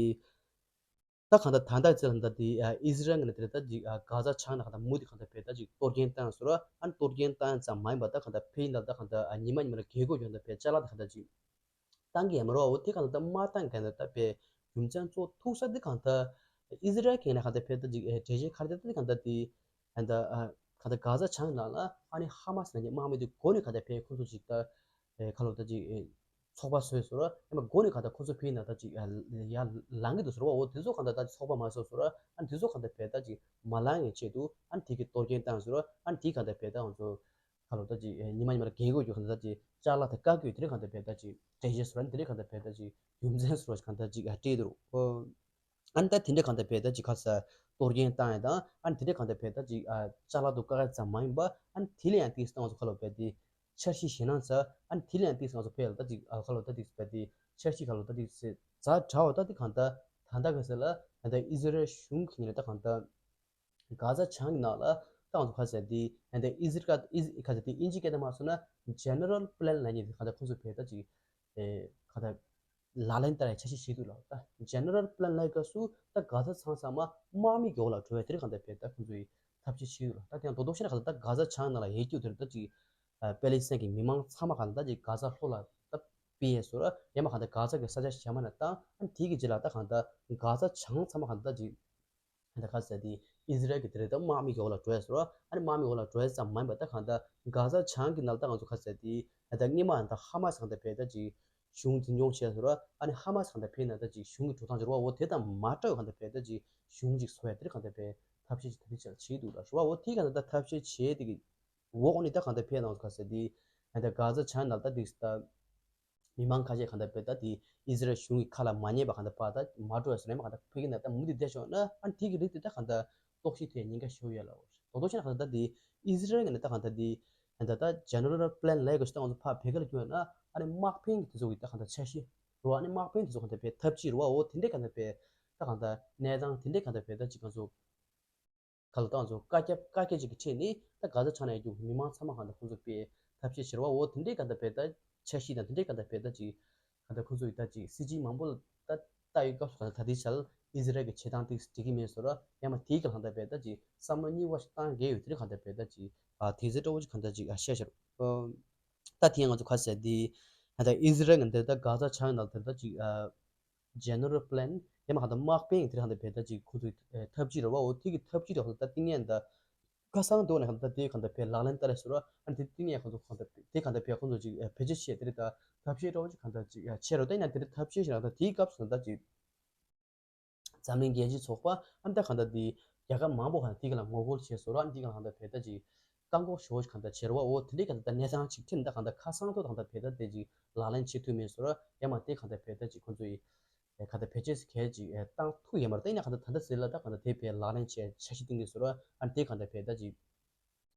ད་གང་ལྟར་ད་ལྟ་ཚེ་ལ་ད་དེ་ཨི་ཟི་རལ་ངོས་ནས་དེ་ད་ཅིག་ག་ས་བྱང་ནས་གང་ལྟར་མུ་དེ་གང་ལྟར་བས་ད་ཅིག་གཏོར་སྐྱོན་བཏང་ཟེར་རོགས་ཨ་ནི་གཏོར་སྐྱོན་བཏང་ཙམ་མ་ཡིན་པ་ད་གང་ལྟར་ཕེ་ཡིན་ད་ད་གང་ལྟར་ཉི་མ་ཉི་མ་ལ་རྒས་འཁོགས་ཡོང་ད་བས་ཅ་ལག་ད་གང་ལྟར་ཅིག་བཏང་གི་ཡ་མ་རེད་བ། འོ་དེ་གང་ལྟར་མ་བཏང་ག་ད་ལྟ་བས་རྒྱུ་མཚན་གཙོ་ཐུག་ས་དེ་གང་ལྟར་ཨི་ཟི་རལ་གྱི་ནས་གང་ལྟར་བས་ད་ཅིག་འགྲེལ་བཤད་ག་རེ་ད་ལྟ་གང་ལྟར་དེ་ཨ་ད་ག་ས་བྱང་ནང་ལ་ཨ་ནི་ཧ་མ་སི་ནས་དམག་མི་དེ་འགོ་ནས་གང་ལྟར་བས་ཁོ་ཚོ་ཅིག་ད་ཁ་ལོ་ད་ཅིག་ཚོགས་པ་བཟོས་སོ་ར་ཡང་མ་འགོ་ནས་གང་ལྟར་ཁོ་ཚོ་ཕེ་ན་ད་ཅིག་ཡར་ལངས་གི་འདུག་ཟེར་བ། འོ་དེ་ཚོ་གང་ལྟར་ད་ཅིག་ཚོགས་པ་མ་བཟོ་སོ་ར་ཨ་ནི་དེ་ཚོ་གང་ལྟར་བས་ད་ཅིག་མ་ལངས་ངེས་ཆེད་དུ་ཨ་ནི་དེ་གི་གཏོར་སྐྱོན་བཏང་སོ་ར་ཨ་ནི་དེ་གང་ལྟར་བས་ད་ང་ཚོ། ཁ་ལོ་ད་ཅིག་ཉི་མ་ཉི་མ་ལ་རྒན་གོག་རྒྱུ་ཁ་ལོ་ད་ཅིག་ཅ་ལག་དེ་བཀག་གི་ཡོད་དེ་རིང་གང་ལྟར་བས་ད་ཅིག་འགྲེལ་བཤད་སོ་ར་དེ་རིང་གང་ལྟར་བས་ད་ཅིག་རྒྱུ་མཚན་སོ་ར་གང་ལྟར་ཅིག་ཨ་སྤྲད་དུ་རུ། ཨ་ནི་ད་དེ་འདྲ་གང་ལྟར་བས་ད་ཅིག་ཁ་ས་གཏོར་སྐྱོན་བཏང་ཡ་དང་ཨ་ནི་དེ་འདྲ་གང་ལྟར་བས་ད་ཅིག་ཅ་ལག་དུ་བཀག་ཡ་ཙམ་མ་ཡིན་པ་ཨ་ནི་དེ་ལ་ཡང་ཏིག་སྟངས་སུ་ཁ་ལོ་བས་དེ་འཆར་གཞི་ཞེད་སྣང་ཚ་ཨ་ནི་དེ་ལ་ཡང་ཏིག་སྟངས་སུ་བས་ལ་ད་ཅིག་ཁ་ལོ་ད་ཏིག་བས་དེ་འཆར་གཞི་ཁ་ལོ་ད་ཏིག་ཚ་དྲ་བ་ད་དེ་གང་ལྟར་ད་ལྟ་ག་ས་ལ་ད་ལྟ་ཨི་ཟི་རལ་གཞུང་གི་ངོས་ནས་ད་གང་ལྟར། ག་ས་བྱང་གི་ནང་ལ་ཏང་ཚོ་ཁ་ཟེར་དེ་ཨ་ནི་ཨི་ཟི་རལ་ཨི་ཁ་ཟེར་དེ་ཨིན་ཇི་སྐད་དུ་མ་སོང་ན་ཇེ་ནེ་རལ་པི་ལན་ལ་ཉེ་དེ་ག་ད་ཁོ་ཚོ་བས་ད་ཅིག་ཨེ་ག་ད་ལག་ལེན་བསྟར་ཡ་འཆར་གཞི་ཞིག་འདུག་ལ། ད་ཇེ་ནེ་རལ་པི་ལན་ལ་ག་སུ་ད་ག་ས་ཚང་ཚང་མ་དམག་མི་གི་འོག་ལ་འགྲོ་བའི་དེ་རིང་ག་ད་བས་ད་ཁོ་ཚོའི་ཐབས་ཇུས་ཞིག་འདུག་ལ། ད་དེ་ཡང་རྡོག་རྡོག་ཤེས་ན་ག་ད་ད་ག་ས་བྱང་ནང་ལ་ཡོད་རྒྱུ་དེ་རིང་ད་ཅིག་པེ་ལི་སི་ཐན་གྱི་མི་མང་ཚང་མ་ག་ད་ད་ཅིག་ག་ས་ལྷོ་ལ་ད་པི་ཨེ་སོ་ར་ཡ་མ་ག་ད་ག་ས་གི་ས་ཆ་གཞན་མ་ན་ད་ཨ་ནི་དེ་གི་རྗེས་ལ་ད་ག་ད་ག་ས་བྱང་ཚང་མ་ག་ད་ད་ཅིག་ད་ཁ་ཟེར་དེ་ཨི་ཟི་རལ་གྱི་དེ་རེད། ད་དམག་མི་གི་འོག་ལ་འགྲོ་ཡ་ཟེར་བ། ཨ་ནི་དམག་མི་འོག་ལ་འགྲོ་ཡ་ཙམ་མ་ཡིན་པ་ད་གང་ལྟར་ག་ས་བྱང་གི་ནང་ལ་ད་ང་ཚོ་ཁ་ཟེར་དེ་ད་སྔོན་མ་ད་ཧ་མ་སི་གང་ལྟར་བས་ད་ཅིག་ གཞུང་འཛིན་སྐྱོང་བྱས་ཟེར་བ། ཨ་ནི་ཧ་མ་སི་གང་ལྟར་བས་ན་ད་ཅིག་གཞུང་གི་འགྲོ་སྟངས་ཅིག་རེད་བ། འོ་དེ་དང་མ་འདྲ་བའི་གང་ལྟར་བས་ད་ཅིག་གཞུང་ཅིག་བཟོ་ཡ་དེར་གང་ལྟར་བས་ཐབས་ཤེས་ཅིག་ད་ལྟའི་ཆར་བྱེད་འདུག་ལ་རེད་བ། འོ་དེ་གང་ལྟར་ད་ཐབས་ཤེས་བྱེད་དེ་གི་འོག་ནས་ད་གང་ལྟར་བས་ནང་ག་ཟེར་དེ་ད་གྷ་ཛ་བྱང་ནང་ད་དེ་ད། མི་མང་ཁ་ཤས་གང་ལྟར་བས་ད་དེ་ཨི་ཟི་རལ་གཞུང་གི་ཁ་ལ་མ་ཉན་པ་གང་ལྟར་བ་ད་མ་འགྲོ་བ་ཟེར་ནས་མ་གང་ལྟར་ཕ་གི་ནང་ད་མུ་མཐུད་བསྡད་ཤོག་ན་ཨ་ནི་དེ་གི་རིགས་དེ་ད་གང་ལྟར་རྟོག་ཞིབ་ཐེབས་ཉེན་ཁ་ཤོར་ཡོད་ལ། རྡོག་རྡོག་བྱས་ན་གང་ལྟར་ད་དེ་ཨི་ཟི་རལ་གི་ནས་ད་གང་ལྟར་དེ་ད་ད་ཇེ་ནེ་རལ་པི་ལན་ལས་དགོས་ཤེས་ད་ང་ཚོ་ཕ་བོད་སྐད་ལ་བསྒྱུར་ན་ཨ་ནི་དམག་འཕེན་གི་དེ་ཚོ་གི་ད་གང་ལྟར་འཆར་གཞི་རེད་བ། ཨ་ནི་དམག་འཕེན་དེ་ཚོ་གང་ལྟར་བས་ཐབས་ཇུས་རེད་བ། འོ་དེ་འདྲས་གང་ལྟར་བས་ད་གང་ལྟར་གནས་སྟངས་དེ་འདྲས་གང་ལྟར་བས་ད་ཅིག་ང་ཚོ་ག་ལ་ད་ང་ཚོ་བཀའ་ཁྱབ་བཀའ་ཁྱབ་ཅིག་གི་ཁྲིད་ནི་ད་གྷ་ཛ་བྱང་ནས་རྒྱུག་མི་མང་ཚང་མ་གང་ལྟར་ཁོང་ཚོ་དཔེ་ཐབས་ཤེས་བྱེད་རོགས། འོ་དེ་འདྲའི་གང་ལྟར་བས་ད་འཆར་གཞི་དང་དེ་འདྲའི་གང་ལྟར་བས་ད་ཅིག་གང་ལྟར་ཁོང་ཚོ་ཡི་ད་ཅིག་སྲིད་ཇུས་མང་པོ་ལ་ད་ལྟ་ཡི་སྐབས་སུ་གང་ལྟར་ད་ལྟའི་ཆར་ཨི་ཟི་རལ་གྱི་བྱེད་སྟངས་དེ་འགྲིག་གི་མེད་བཟོ་ར་ཡང་མ་དེའི་གང་ལྟར་བས་ད་ཅིག་བསམ་བློ་གཉིས་པ་ཞིག་བཏང་གི་ཡོད། དེ་རིགས་གང་ལྟར་བས་ད་ཅིག་ཨ་དེ་ཚོ་འདྲ་བོ་ཅིག་གང་ལྟར་ཅིག་ཨ་བཤད་ཤར་ད་དེ་ཡང་ང་ཚོ་ཁ་གསལ་དེ་ད་ལྟ་ཨི་ཟི་རལ་གྱི་འདི་ད་གྷ་ཛ་བྱང་ནང་དེ་ད་ཅིག་ཨ། ཇེ་ནེ་རལ་པི་ལན་ཡང་མ་གང་ལྟར་དམག་དཔོན་དེ་གང་ལྟར་བས་ད་ཅིག་ཁོ་ཚོའི་ཐབས་ཇུས་རེད་བ། འོ་དེ་གི་ཐབས་ཇུས་རེད་བ། ད་ཏིང་ངེ་ད་ཁ་སང་དུ་ནས་གང་ལྟར་དེ་གང་ལྟར་བས་ལག་ལེན་བསྟར་རེད་ཟེར་བ། ཨ་ནི་དེ་ཏིང་ངེ་ཁོ་ཚོ་གང་ལྟར་དེ་གང་ལྟར་བས་ཁོ་ཚོ་ཅིག་བེད་སྤྱོད་བྱས་དེ་རེད། ད་ཐབས་ཤེས་འདྲ་བོ་ཅིག་གང་ལྟར་ཅིག་བྱས་རོགས། ད་ཡིན་ན་དེ་རིང་ཐབས་ཤེས་ཞིག་ད་དེའི་སྐབས་སུ་ད་ཅིག་འཛམ་གླིང་རྒྱལ་སྤྱིའི་ཚོགས་པ་ཨ་ནི་ད་གང་ལྟར་དེ་རྒྱལ་ཁབ་མང་པོ་གང་ལྟར་དེ་ག་ལ་ངོ་རྒོལ་བྱས་ཟེར་བ། ཨ་ནི་དེ་ག་ལ་གང་ལྟར་བས་ད་ཅིག་བཀག་འགོག་ཞུ་བ་ཞིག་གང་ལྟར་བྱེད་རོགས། འོ་དེ་འདྲའི་གང་ལྟར་གནས་སྟངས་ཅིག་ཁྲིམས་ད་གང་ལྟར་ཁ་སང་ཐོག་གང་ལྟར་བས་ད་དེ་ཅིག་ལག་ལེན་བྱེད་ཐུབ་མེད་ཟེར་ར། ཡང་མ་དེ་གང་ལྟར་བས་ད་ཅིག་ཁོང་ཚོ་ཡི་གང་ལྟར་བེད་སྤྱོད་གལ་ཅིག་བཏང་ཐུབ་ཡོད་མ་རེད། ད་ཡིན་ན་གང་ལྟར་ད་ལྟ་ཟེར་ལ་ད་གང་ལྟར་དེ་བས་ལག་ལེན་བྱས་འཆར་གཞི་བཏིང་གི་ཟེར་ར། ཨ་ནི་དེ་གང་ལྟར་བས་ད་ཅིག་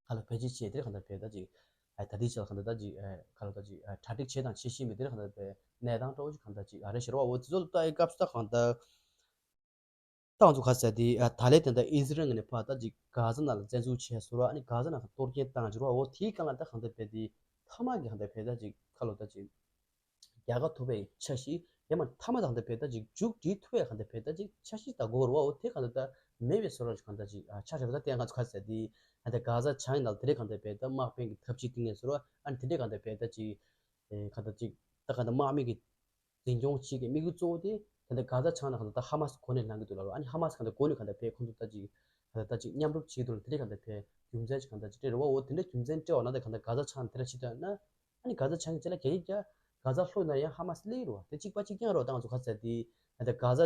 གང་ལྟར་བེད་སྤྱོད་བྱས་དེ་གང་ལྟར་བས་ད་ཅིག་ད་ལྟའི་ཆར་གང་ལྟར་ད་ཅིག་གང་ལྟར་ད་ཅིག་གྲ་སྒྲིག་བྱས་དང་བྱེད་བཞིན་པའི་དེ་གང་ལྟར་བས་གནས་སྟངས་འདྲ་བོ་ཅིག་གང་ལྟར་ཅིག་ཨ་རེ་ཞེས་ར་བ། འོ་དེ་ཚོ་ལ་ལྟ་ཡི་སྐབས་སུ་ད་གང་ལྟར། ཏང་ཚོ་ཁ་ཟེར་དེ་ད་ལས་དེ་འདྲ་ཨི་ཟི་རལ་ངོས་ནས་ཕར་ད་ཅིག་གྷ་ཛ་ནང་ལ་བཙན་འཛུལ་བྱས་ཟེར་བ། ཨ་ནི་གྷ་ཛ་ནང་གཏོར་སྐྱོན་བཏང་ཟེར་བ། འོ་དེའི་སྒང་ལ་ད་གང་ལྟར་བས་དེ་མཐའ་མ་གི་གང་ལྟར་བས་ད་ཅིག་ཁ་ལོ་ད་ཅིག་རྒྱལ་ཁ་ཐོབ་པའི་འཆར་གཞི་ཡང་མ་མཐའ་མ་ད་གང་ལྟར་བས་ད་ཅིག་མཇུག་སྒྲིལ་ཐུབ་པའི་གང་ལྟར་བས་ད་ཅིག་འཆར་གཞི་ད་དགོས་རེད་བ། འོ་དེ་གང་ལྟར་ད་མེད་པའི་བཟོ་འདྲ་ཅིག་གང་ལྟར་ཅིག་ཆགས་བཞག་པ་ད་ལྟའི་ང་ཚོ་ཁ་ཟེར་དེ་ད་གྷ་ཛ་བྱང་ནང་དེ་འདྲའི་གང་ལྟར་བས་ད་དམག་དཔོན་གྱི་ཐབས་ཇུས་བཏིང་ནས་ཟེར་བ། ཨ་ནི་དེ་འདྲའི་གང་ལྟར་བས་ད་ཅིག་གང་ལྟར་ཅིག་ད་གང་ལྟར་དམག་མི་གི་འཛིན་སྐྱོང་བྱེད་ཀྱི་དམིགས་ཡུལ་གཙོ་བོ་དེ་ད་ལྟ་གྷ་ཛ་བྱང་ནང་གང་ལྟར་ད་ཧ་མ་སི་གོ་གནས་ལེན་གྱི་འདུག་ལབ་རེད། ཨ་ནི་ཧ་མ་སི་གང་ལྟར་གོ་གནས་གང་ལྟར་བས་ཁོང་ཚོ་ད་ཅིག་གང་ལྟར་ད་ཅིག་མཉམ་རུབ་བྱེད་ཀྱི་འདུག་ལ། དེ་འདྲའི་གང་ལྟར་བས་རྒྱུ་མཚན་ཅིག་གང་ལྟར་ཅིག་སྤྲད་རེད་བ། འོ་དེ་འདྲའི་རྒྱུ་མཚན་སྤྲད་བ་ན་ད་གང་ལྟར་གྷ་ཛ་བྱང་དེ་འདྲ་བྱེད་དོན་ན་ཨ་ནི་གྷ་ཛ་བྱང་གི་རྗེས་ལ་རྒྱ་ཡིག་རྒྱ་གྷ་ཛ་ལྷོ་ནང་ཡང་ཧ་མ་སི་སླེབས་ཀྱི་རེད་བ། དེ་གཅིག་པ་གཅིག་རྐྱང་རེད་བ། ད་ང་ཚོ་ག་ཚོད་དེ་ད་ལྟ་གྷ་ཛ་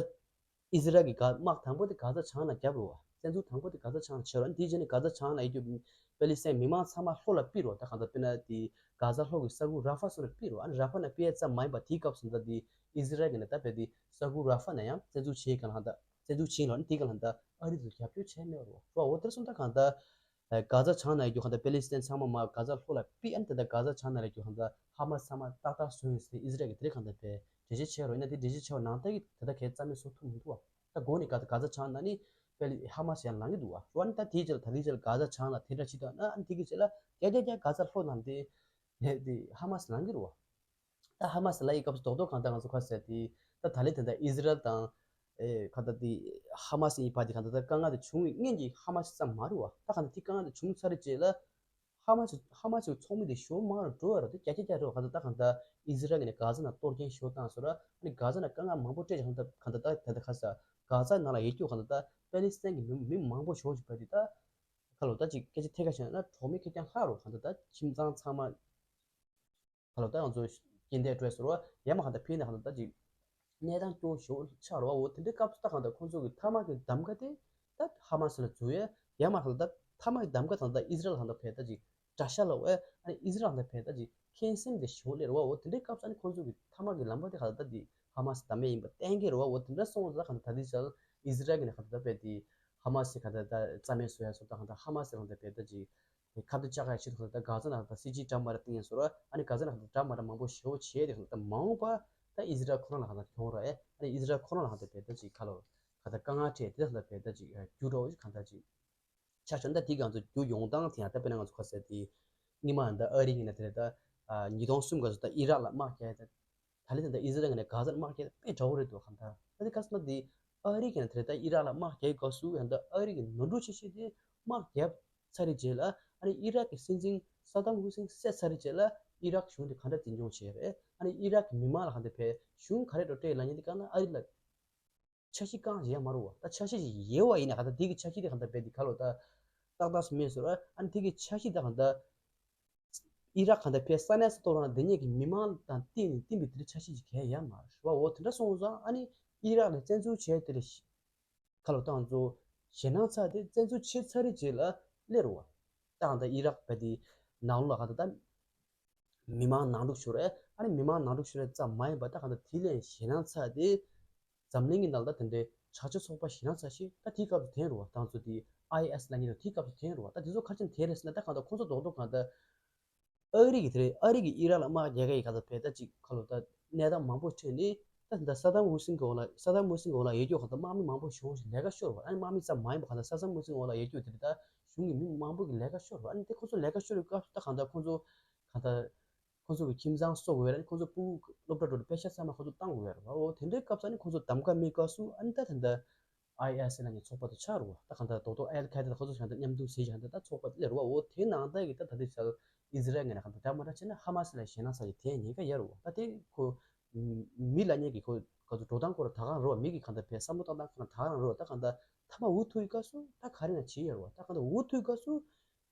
ཨི་ཟི་རལ་གྱི་དམག་དང་པོ་དེ་གྷ་ཛ་བྱང་ལ་བརྒྱབ་རེད་བ། བཙན་འཛུལ་དང་པོ་དེ་གྷ་ཛ་བྱང་ལ་བྱས་རེད་བ། ཨ་ནི་དེའི་རྗེས་ནས་གྷ་ཛ་བྱང་ལ་ཡོད་རྒྱུ་པེ་ལི་སི་ཐན་མི་མང་ཚང་མ་ལྷོ་ལ་ཕུད་རེད་བ། ད་གང་ལྟར་དཔེར་ན་དེ་གྷ་ཛ་ལྷོ་གི་ས་ཁུལ་ར་ཧྥ་སོགས་ལ་ཕུད་རེད་བ། ཨ་ནི་ར་ཧྥ་ནང་ཕུད་ཡ་ཙམ་མ་ཡིན་པ་དེའི་སྐབས་སུ་ད་དེ་ཨི་ཟི་རལ་གྱི་ནས་ད་དཔེ་དེ་ས་ཁུལ་ར་ཧྥ་ནང་ཡང་བཙན་འཛུལ་བྱེད་གང་ལ་ད་བཙན་འཛུལ་བྱེད་ཡིན་ལ། ཨ་ནི་དེའི་སྒང་ལ་ད་ཨ་རི་ཚོ་རྒྱབ་སྐྱོར་བྱས་མེད་རེད་བ། འོ་དེར་སོང་ད་གང་ལྟར་གྷ་ཛ་བྱང་ནང་ཡོད་རྒྱུ་གང་ལྟར་པེ་ལི་སི་ཐན་ཚང་མ་མར་གྷ་ཛ་ལྷོ་ལ་ཕུད། ཨ་ནི་ད་ལྟ་གྷ་ཛ་བྱང་ནང་ལ་ཡོད་རྒྱུ་གང་ལྟར་ཧ་མ་སི་ཚང་མ་ཏག་ཏག་བཟོས་ཡོད་ཟེར་ཨི་ཟི་རལ་གྱིས་དེ་རིང་གང་ལྟར་བས་འགྲེལ་བཤད་བྱས་རོགས། ཡིན་ན་དེ་འགྲེལ་བཤད་བྱས་པ་ནང་ལྟར་གྱི་ད་ལྟ་གས་རྩ་མེད་བཟོ་ཐུབ་མི་འདུག་བ། ད་འགོ་ནས་ག་ད་གྷ་ཛ་བྱང་ནང་ནས་པེ་ལི་ཧ་མ་སི་ཡར་ལངས་ཀྱི་འདུག་བ། འོ་ཨ་ནི་ད་དེའི་རྗེས་ལ་ད་དེའི་རྗེས་ལ་གྷ་ཛ་བྱང་ལ་དེ་འདྲ་བྱེད་དོན་ན་ཨ་ནི་དེ་གི་རྗེས་ལ་རྒྱ་རྒྱ་རྒྱ་གྷ་ཛ་ལྷོ་ནང་དེ་དེ་ཧ་མ་སི་ལངས་ཀྱི་རེད་བ། ད་ཧ་མ་སི་ལ་ཡི་སྐབས་སུ་རྡོག་རྡོག་གང་ལྟར་ང་ཚོ་ཁ་ཟེར་དེ་ད་ད་ལས་དེ་འདྲ་ཨི་ཟི་རལ་དང་ཨེ་ག་ད་དེ་ཧ་མ་སི་ཡི་བར་དེ་གང་ལྟར་ད་དཀའ་ངལ་དེ་བྱུང་བའི་སྔོན་གྱི་ཧ་མ་སི་ཙམ་མ་རེད་བ། ད་གང་ལྟར་དེ་དཀའ་ངལ་དེ་བྱུང་ཚར་རྗེས་ལ་ཧ་མ་སི་ཧ་མ་སི་ཚོགས་མི་དེ་ཞེ་པོ་མང་རུ་འགྲོ་བ་རེད། དེ་བརྒྱ་ཆ་བརྒྱ་རེད་བ། གང་ལྟར་ད་གང་ལྟར་ཨི་ཟི་རལ་གྱི་ནས་གྷ་ཛ་ནང་གཏོར་སྐྱོན་ཞེ་པོ་བཏང་ཟེར་བ། ཨ་ནི་གྷ་ཛ་ནང་དཀའ་ངལ་མང་པོ་སྤྲད་ཀྱང་ད་གང་ལྟར་ད་ད་ལྟ་ཁ་ས་གྷ་ཛ་ནང་ལ་ཡོད་རྒྱུ་གང་ལྟར་ད་པེ་ལི་སི་ཐན་གྱི་མི་མི་མང་པོ་ཞེ་པོ་ཞིག་བར་དེ་ད་ཁ་ལོ་ད་ཅིག་སྐད་ཆ་ཐད་ཀར་བཤད་ན་གྲོགས་མེད་ཁེར་རྐྱང་ལྷག་རུ་གང་ལྟར་ད་ཁྱིམ་ཚང་ཚང་མ་ག་ལོ་ད་ང་ཚོ་རྐྱེན་འདས་འགྲོ་ཟེར་བ་ཡང་མ་གང་ལྟར་ཕན་ན་གང་ལྟར་ད་ཅིག་གནས་སྟངས་སྐྱོ་ཞེ་པོ་ཆགས་རེད་བ། འོ་དེ་འདྲའི་སྐབས་སུ་ད་གང་ལྟར་ཁོང་ཚོ་གི་མཐའ་མ་གི་གདམ་ག་དེ་ད་ཧ་མ་སི་ལ་འཛུལ་ཡས་ཡང་མ་གང་ལྟར་མཐའ་མ་གི་གདམ་ག་དང་ད་ཨི་ཟི་རལ་གང་ལྟར་བས་ད་ཅིག་དགྲ་ཤ་ལ་བས་ཨ་ནི་ཨི་ཟི་རལ་གང་ལྟར་བས་ད་ཅིག་ཁེངས་སེམས་དེ་ཞེ་པོ་སླེབས་རེད་བ། འོ་དེ་འདྲའི་སྐབས་སུ་ཨ་ནི་ཁོང་ཚོ་གི་མཐའ་མ་གི་ལམ་ཁ་དེ་གང་ལྟར་ད་དེ་ཧ་མ་སི་བདམས་ཡས་ཡིན་པ་གཏན་འཁེལ་རེད་བ། འོ་དེ་འདྲ་སོང་ཙང་གང་ལྟར་ད་དེ་ཅག་ཨི་ཟི་རལ་གི་ནས་གང་ལྟར་ད་བས་དེ་ཧ་མ་སི་གང་ལྟར་ད་རྩ་མེད་བཟོ་ཡས་སོང་ད་གང་ལྟར་ཧ་མ་སི་གང་ལྟར་བས་ད་ཅིག་ཁ་གཏད་བཅག་ཁ་ཡ་ཆེད་དུ་ད་གྷ་ཛ་ནང་ད་སྲིད་ཇུས་འདྲ་མི་འདྲ་བཏིང་ཡིན་ཟེར་བ། ཨ་ནི་གྷ་ཛ་ནང་ད་འདྲ་མི་འདྲ་མང་པོ་ཞེ་པོ་བྱས་ཏེ་ད་མ་འོངས་པ་ད་ཨི་ཟི་རལ་ཁོ་རང་ལ་ག་ད་གྱོང་རག་ཨེ། ཨ་ནི་ཨི་ཟི་རལ་ཁོ་རང་ལ་ག་ད་བས་ད་ཅིག་ཁ་ལོ་ག་ད་དཀའ་ངལ་འཕྲད་དེ་ད་བས་ད་ཅིག་རྒྱུ་འདྲ་བོ་ཞིག་ག་ད་ཅིག་ཆ་བཞག་ན་ད་དེ་ག་ཚོ་རྒྱུ་ཡོང་སྟངས་དེ་ཡང་ད་དཔེར་ན་ང་ཚོ་ཁ་ཟེར་དེ་སྔོན་མ་ད་ཨ་རི་ཡིན་ན་དེ་ད་ཉིས་སྟོང་གསུམ་ག་ཚོ་ད་ཨི་རག་ལ་དམག་རྒྱག་ད། ད་ལན་ད་ཨི་ཟི་རལ་ནས་གྷ་ཛར་དམག་རྒྱག་དཔེ་འདྲ་བོ་རེད་འདུག་ག་ད། ད་དེ་ག་ཟེར་ན་དེ་ཨ་རི་གི་ནས་དེ་ད་ཨི་རག་ལ་དམག་རྒྱག་གི་སྐབས་སུ་ཡང་ད་ཨ་རི་གི་ནོར་འཁྲུལ་ཆེ་ཤོས་དེ་དམག་རྒྱབ་ཚར་རེ་རྗེས་ལ་ཨ་ནི་ཨི་རག་གི་སྲིད་འཛིན་ས་དམ་ཧུ་སེན་བསད་ཚར་རེ་རྗེས་ལ་ཨི་རག་གཞུང་དེ་ག་འདྲ་འཛིན་སྐྱོང་བྱས་རེད། ཨ་ནི་ཨི་རག་གི་མི་མང་ལ་ག་འདྲ་བས་གཞུང་ག་རེ་འགྲོ་སྤྲད་ལ་ཉེ་དེ་ག་ན་ཨ་རི་ལ་འཆར་གཞི་རྐང་ཡང་མ་རུ་བ། ད་འཆར་གཞི་ཞིག་ཡོད་པ་ཡིན་ན་ག་ད་དེ་གི་འཆར་གཞི་དེ་ག་འདྲ་བས་དེ་ག་ལོ་ད་ཏག་ཏག་སུ་མེད་ཟེར་བ། ཨ་ནི་དེ་གི་འཆར་གཞི་ད་ག་ད། ཨི་རག་གང་ལྟར་ཕའི་ས་གནས་སུ་གཏོགས་ན་དེ་ཉིད་ཀྱི་མི་མང་དང་བསྟུན་ནས་བསྟུན་པའི་དེ་འདྲ་ཆ་ཤས་ཅིག་གང་ཡང་མ་རེད་བ། འོ་དེ་འདྲ་སོང་ཙང་ཨ་ནི་ཨི་རག་ལ་བཙན་འཛུལ་བྱས་དེ་ལ་ཁ་ལོ་བཏང་ཚོ་ཞེད་སྣང་ཚ་དེ་བཙན་འཛུལ་བྱས་ཚར་རེད་རྗེས་ལ་སླེབས་རུ་བ། ད་གང་ལྟར་ཨི་རག་བ་དེ་ནང་ལོགས་ལ་གང་ལྟར་ད་མི་མང་ནང་འཁྲུག་ཤོར་རེད། ཨ་ནི་མི་མང་ནང་འཁྲུག་ཤོར་རེད་ཙམ་མ་ཡིན་པ་ད་གང་ལྟར་དེ་ལས་ཞེད་སྣང་ཚ་དེ་འཛམ་གླིང་གི་ནང་ལ་ད་དེ་འདྲའི་དྲག་སྤྱོད་ཚོགས་པ་ཞེད་སྣང་ཚ་ཞིག་ད་དེའི་སྐབས་སུ་ཐོན་རུ་བ། ད་ཚོ་དེ་ཨའི་ཨེས་ལབ་མཁན་དེ་དེའི་སྐབས་སུ་ཐོན་རུ་བ། ད་དེ་ཚོ་ག་རེ་བྱས་ནས་ཐོན་རེད་ཟེར་ན་ད་གང་ལྟར་ཁོང་ཚོ་རྡོག་རྡོག་གང་ལྟར་ཨ་རི་གི་དེ་རེད། ཨ་རི་གི་ཨི་རག་ལ་དམག་རྒྱག་གི་ག་ཚོད་བས་ད་ཅིག་ཁ་ལོ་ད་གནས་སྟངས་མང་པོ་འཕྲད་ནས་ད་ད་ས་དམ་ཧུ་སིན་གི་འོག་ལ་ས་དམ་ཧུ་སིན་གི་འོག་ལ་ཡོད་རྒྱུ་ག་ཚོད་དམག་མི་མང་པོ་ཞེ་པོ་ཞིག་ལས་ཀ་ཤོར་བ། ཨ་ནི་དམག་མི་ཙམ་མ་ཡིན་པ་ག་ཚོད་ས་དམ་ཧུ་སིན་གི་འོག་ལ་ཡོད་རྒྱུ་དེ་རེད། ད་གཞུང་གི་མི་མང་པོ་གི་ལས་ཀ་ཤོར་བ། ཨ་ནི་དེ་ཁོ་ཚོ་ལས་ཀ་ཤོར་བའི་སྐབས་སུ་ད་གང་ལྟར་ཁོ་ཚོ་གང་ལྟར་ཁོ་ཚོ་གི་ཁྱིམ་ཚང་གསོ་དགོས་རེད། ཁོ་ཚོ་སྤུ་གུ་སློབ་གྲྭ་འགྲོ་དུས་པེ་ཤག་ཚང་མ་ཁོ་ཚོ་བཏང་དགོས་རེད་བ། འོ་དེ་འདྲའི་སྐབས་སུ་ཨ་ནི་ཁོ་ཚོ་གདམ་ག་མེད་སྐབས་སུ་ཨ་ནི་ད་ད་ལྟ་ཨའི་ཨེས་ལབ་མཁན་ཚོགས་པ་དེ་ཆགས་རུ་བ། ད་གང་ལྟར་རྡོག་རྡོག་ཨལ་ཁ་ཡེ་ད་ཁོ་ཚོ་གང་ལྟར་མཉམ་དུ་བྱེད་ཀྱི་གང་ལྟར་ད་ཚོགས་པ་དེ་སླེབས་རུ་བ། འོ་དེ་ནང་ལྟར་གྱི་ད་ད་ལྟའི་ཆར་ཨི་ཟི་རལ་ངོས་ནས་གང་ལྟར་འདྲ་མ་འདྲ་བྱས་ན་ཧ་མ་སི་ལ་ཞེད་སྣང་ཚ་ཞིག་དེ་ཉེན་ཁ་ཡོད་རུ་བ། ད་དེ་ཁོ་མི་ལབ་མཁན་གྱི་ཁོ་ག་ཚོད་འགྲོ་སྟངས་སྐོར་ད་གང་རུ་བ། མི་གི་གང་ལྟར་བས་བསམ་བློ་བཏང་སྟངས་གང་ལྟར་ད་གང་རུ་བ། ད་གང་ལྟར་མཐའ་མ་འུ་ཐུག་གི་སྐབས་སུ་ད་ག་རེ་ན་བྱེད་ཡོད་རུ་བ། ད་གང་ལྟར་འུ་ཐུག་གི་སྐབས་སུ་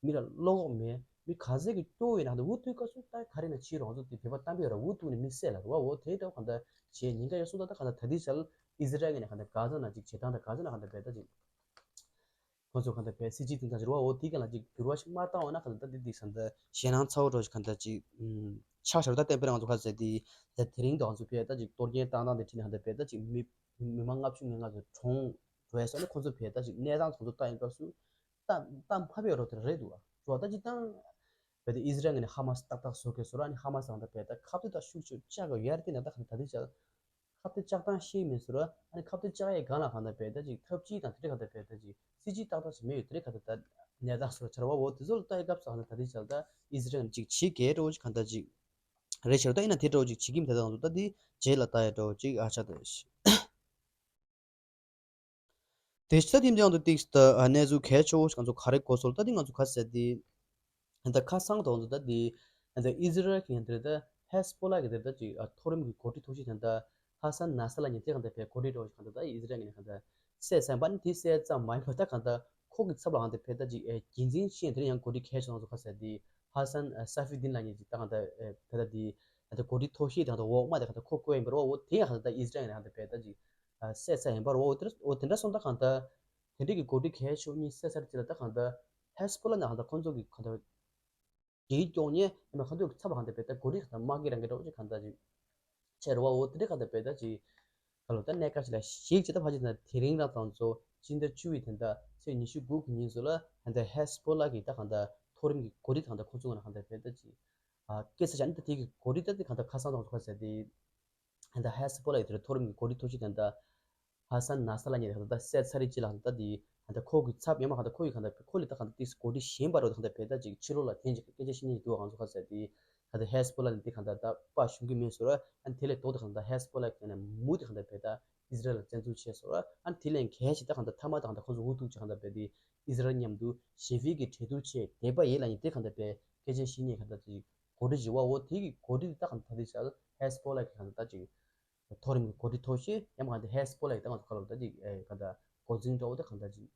མི་ལ་བློ་ཁོག་མེད། མི་ག་ཚད་ཀྱི་སྐྱོ་བོ་ཡིན་ན་འུ་ཐུག་སྐབས་སུ་ད་ག་རེ་ན་བྱེད་རོགས་ཚོ་དེ་བོད་པ་གཏམ་དཔེ་ར་འུ་ཐུག་ནས་མི་བསད་ལ་རུ་བ། འོ་དེ་འདྲ་གང་ལྟར་བྱེད་ཉེན་ཁ་ཡོད་སོང་། ད་ད་གང་ལྟར་ད་ལྟའི་ཆར་ཨི་ཟི་རལ་ངོས་ནས་གང་ལྟར་ག་ཚོད་ན་ཅིག་བྱེད་སྟངས་དང་ག་ཚོད་ན་གང་ལྟར་བས་ད་ཅིག་ཁོ་ཚོ་གང་ལྟར་བས་སྲིད་ཇུས་དེ་འདྲ་ཅིག་རུ་བ། འོ་དེ་གང་ལ་ཅིག་འགྱུར་བ་ཞིག་མ་བཏང་བ་ན་གང་ལྟར་ད་དེ་དེ་གང་ལྟར་ཞེད་སྣང་ཚ་བོ་འདྲ་ཞིག་གང་ལྟར་ཅིག་ཆགས་ཤར། ད་བསྟན་པའི་ང་ཚོ་ཁ་ཟེར་དེ་ད་དེ་རིང་དང་ང་ཚོ་བས་ད་ཅིག་གཏོར་སྐྱོན་བཏང་སྟངས་དེ་ཁྲིད་ནས་གང་ལྟར་བས་ད་ཅིག་མི་མི་མང་ལྔ་བཅུ་ང་ལྔ་ཚོ་གྲོངས་འགྲོ་ཡ་སོགས་ནས་ཁོ་ཚོ་བས་ད་ཅིག་གནས་སྟངས་དེ་ཚོ་ལྟ་ཡོང་སྐབས་སུ། ད་ད་མ་བས་རོ་དེ་རེད་འདུག་བ། རོ་ད་ཅི་ཏང་བས་ཏེ་ཨི་ཟི་རལ་ངོས་ནས་ཧ་མ་སི་ཏག་ཏག་བཟོ་དགོས་བཟོ་ར། ཨ་ནི་ཧ་མ་སི་གང་ལྟར་བས་ད་ཁ་གཏད་ད་ཤུགས་ཆེ་བཅག་དགོས་ཡ་རེད། དེ་ན་ད་གང་ལྟར་ད་དེ་ཆ་ཁ་གཏད་བཅག་སྟངས་ཤེས་མེད་བཟོ་ར། ཨ་ནི་ཁ་གཏད་བཅག་ཡའི་སྒང་ལ་གང་ལྟར་བས་ད་ཅིག་ཐབས་ཇུས་དང་དེ་འདྲ་གང་ལྟར་བས་ད་ཅིག་སྲིད་ཇུས་ཏག་ཏག་ཞིག་མེད་ཡོད་དེ་འདྲ་གང་ལྟར་ད་གནས་སྟངས་བཟོ་ར་ཆ་ར་བ། འོ་དེ་ཚོ་ལ་ལྟ་ཡི་སྐབས་སུ་གང་ལྟར་ད་དེ་ཆ་ད་ཨི་ཟི་རལ་ངོས་ནས་ཅིག་བྱེད་དགོས་འདྲ་བོ་ཅིག་གང་ལྟར་ཅིག་རེད་ཤག་ད་ཡིན་ན་དེ་འདྲ་བོ་ཅིག་བྱེད་ཀྱི་མེད་ད་དང་དུ་ད་དེ་རྗེས་ལ་ལྟ་ཡ་འདྲ་བོ་ཅིག་ཨ་ཆ་ད་ཤི། དེ་ཕྱི་ད་ཐིམ་ཅང་དུ་ཏིགས་ད་གནས་ཚུལ་གལ་ཆེ་བོ་ཞིག་ང་ཚོ་ག་རེ་གོ་སོང་ད་དེ་ང་ཚོ་ག་ཟེར་དེ་ད་ཁ་སང་དང་དུ་ད་དེ་ད་ཨི་ཟི་རལ་གྱི་འདིར་ད་ཧེ་སི་པོ་ལ་གི་འདིར་ད་ཅིག་མཐོ་རིམ་གྱི་འགོ་ཁྲིད་ཐོག་ཤིག་དང་ད་ཧ་སན་ན་ས་ལ་ཉིན་དེ་གང་ད་བས་འགོ་ཁྲིད་འགྲོ་ཞིག་གང་ད་ད་ཨི་ཟི་རལ་གི་ནས་གང་ད་བསད་ཚར་བ་ནི་དེ་བསད་ཙམ་མ་ཡིན་པར་ད་གང་ད་ཁོ་གི་ཚབ་ལ་གང་ད་བས་ད་ཅིག་འགན་འཛིན་ཤེས་དེ་ཡང་འགོ་ཁྲིད་གལ་ཆེ་ང་ཚོ་ག་ཟེར་དེ་ཧ་སན་ས་ཕི་དིན་ལ་ཉིན་ཅིག་ད་གང་ད་བས་ད་དེ་ད་འགོ་ཁྲིད་ཐོག་ཤིག་དང་ད་འོག་མ་དེ་གང་ད་ཁོ་བསྐོས་ཡིན་པར་བ། འོ་དེ་ཡང་གང་ད་ཨི་ཟི་རལ་གི་ནས་གང་ད་བས་ད་ཅིག་བསད་ཚར་ཡིན་པར་འོ་དེ་འདྲ་སོང་ད་གང་ལྟར་དེ་འདྲ་གི་འགོ་ཁྲིད་གལ་ཆེ་བ་གཉིས་བསད་ཚར་རྗེས་ལ་ད་གང་ལྟར་ཧེ་སི་པོ་ལ་ནས་གང་ལྟར་ཁོང་ཚོ་གི་གང་ལྟར་རྒྱལ་སྐྱོང་ཉེ་ཡིན་པ་གང་ལྟར་ཚབ་གང་ལྟར་བས་ད་འགོ་ཁྲིད་གང་ལྟར་དམག་གི་རང་གི་འདྲ་བོ་ཅིག་གང་ལྟར་ཅིག་ཆེ་རུ་བ། འོ་དེ་འདྲ་གང་ལྟར་བས་ད་ཅིག་ག་ལོ་ད་གནད་འགག་ཅིག་ལ་ཞིག་ཅིག་ད་ཕ་ཅིག་ད་དེ་རིང་རང་དང་ཚོ་སྤྱི་ཟླ་བཅུ་བའི་དེ་འདྲ་ཚེས་ཉི་ཤུ་དགུ་གི་ཉིན་ཚོ་ལ་གང་ལྟར་ཧེ་སི་པོ་ལ་གི་ད་གང་ལྟར་མཐོ་རིམ་གི་འགོ་ཁྲིད་གང་ལྟར་ཁོང་ཚོ་ང་ལ་གང་ལྟར་བས་ད་ཅིག་སྐད་ཆ་བཤད་ནི་ད་དེ་གི་འགོ་ཁྲིད་ད་དེ་གང་ལྟར་ཁ་སང་དང་ཚོ་ག་ཟེར་དེ། ད་ཧེ་སི་པོ་ལ་ཡི་དེར་མཐོ་རིམ་གྱི་འགོ་ཁྲིད་ཐོག་ཤིག་དང་ད་ཧ་སན་ན་ས་ལ་ཉེ་དང་ད་བསད་ཚར་རེད་ཅི་ལ་ད་དེ་ད་ཁོ་གི་ཚབ་ཡང་མ་གང་ད་ཁོ་ཡི་གང་ད་ཁོ་ལས་ད་གང་ད་ཏིག་འགོ་ཁྲིད་གཞན་པ་རོ་ད་གང་ད་བས་ད་ཅིག་ཕྱི་ལོགས་ལ་འཐེན་ཅིག་སྐད་ཆ་བཤད་ཉེ་འདུག་གང་ཚོ་ག་ཟེར་དེ་ད་ད་ཧེ་སི་པོ་ལ་ནི་དེ་གང་ད་ད་དཔའ་ཞུམ་གི་མེད་ཟེར་ར། ཨ་ནི་དེ་ལས་ལྡོག་ད་གང་ད་ཧེ་སི་པོ་ལ་གི་ནས་མུ་དེ་གང་ད་བས་ད་ཨི་ཟི་རལ་ལ་བཙན་འཛུལ་བྱས་ཟེར་ར། ཨ་ནི་དེ་ལས་གལ་ཆེ་ད་གང་ད་ཐ་མ་ད་གང་ད་ཁོ་ཚོ་འུ་ཐུག་ཅིག་གང་ད་བས་དེ་ཨི་ཟི་རལ་མཉམ་དུ་ཞི་བའི་གི་གྲོས་བསྡུར་བྱས་བསྡད་པ་ཡིན་ལ་ནི་དེ་གང་ད་བས་སྐད་ཆ་བཤད་ཉེ་གང་ད་ཅིག་འགོ་ཁྲིད་ཅིག་བ། འོ་དེ་གི་འགོ་ཁྲིད་ད་གང་ད་དེ་ཆ་ཧེ་སི་པོ་ལ་གི་གང་ད་ཅིག་མཐོ་རིམ་གྱི་འགོ་ཁྲིད་ཐོག་ཤེས་ཡང་མ་གང་ད་ཧེ་སི་པོ་ལ་གི་ད་གང་ཚོ་ག་ལོ་ད་ཅིག་གང་ད་འགོ་འཛིན་འདྲ་བོ་ད་གང་ད་ཅིག་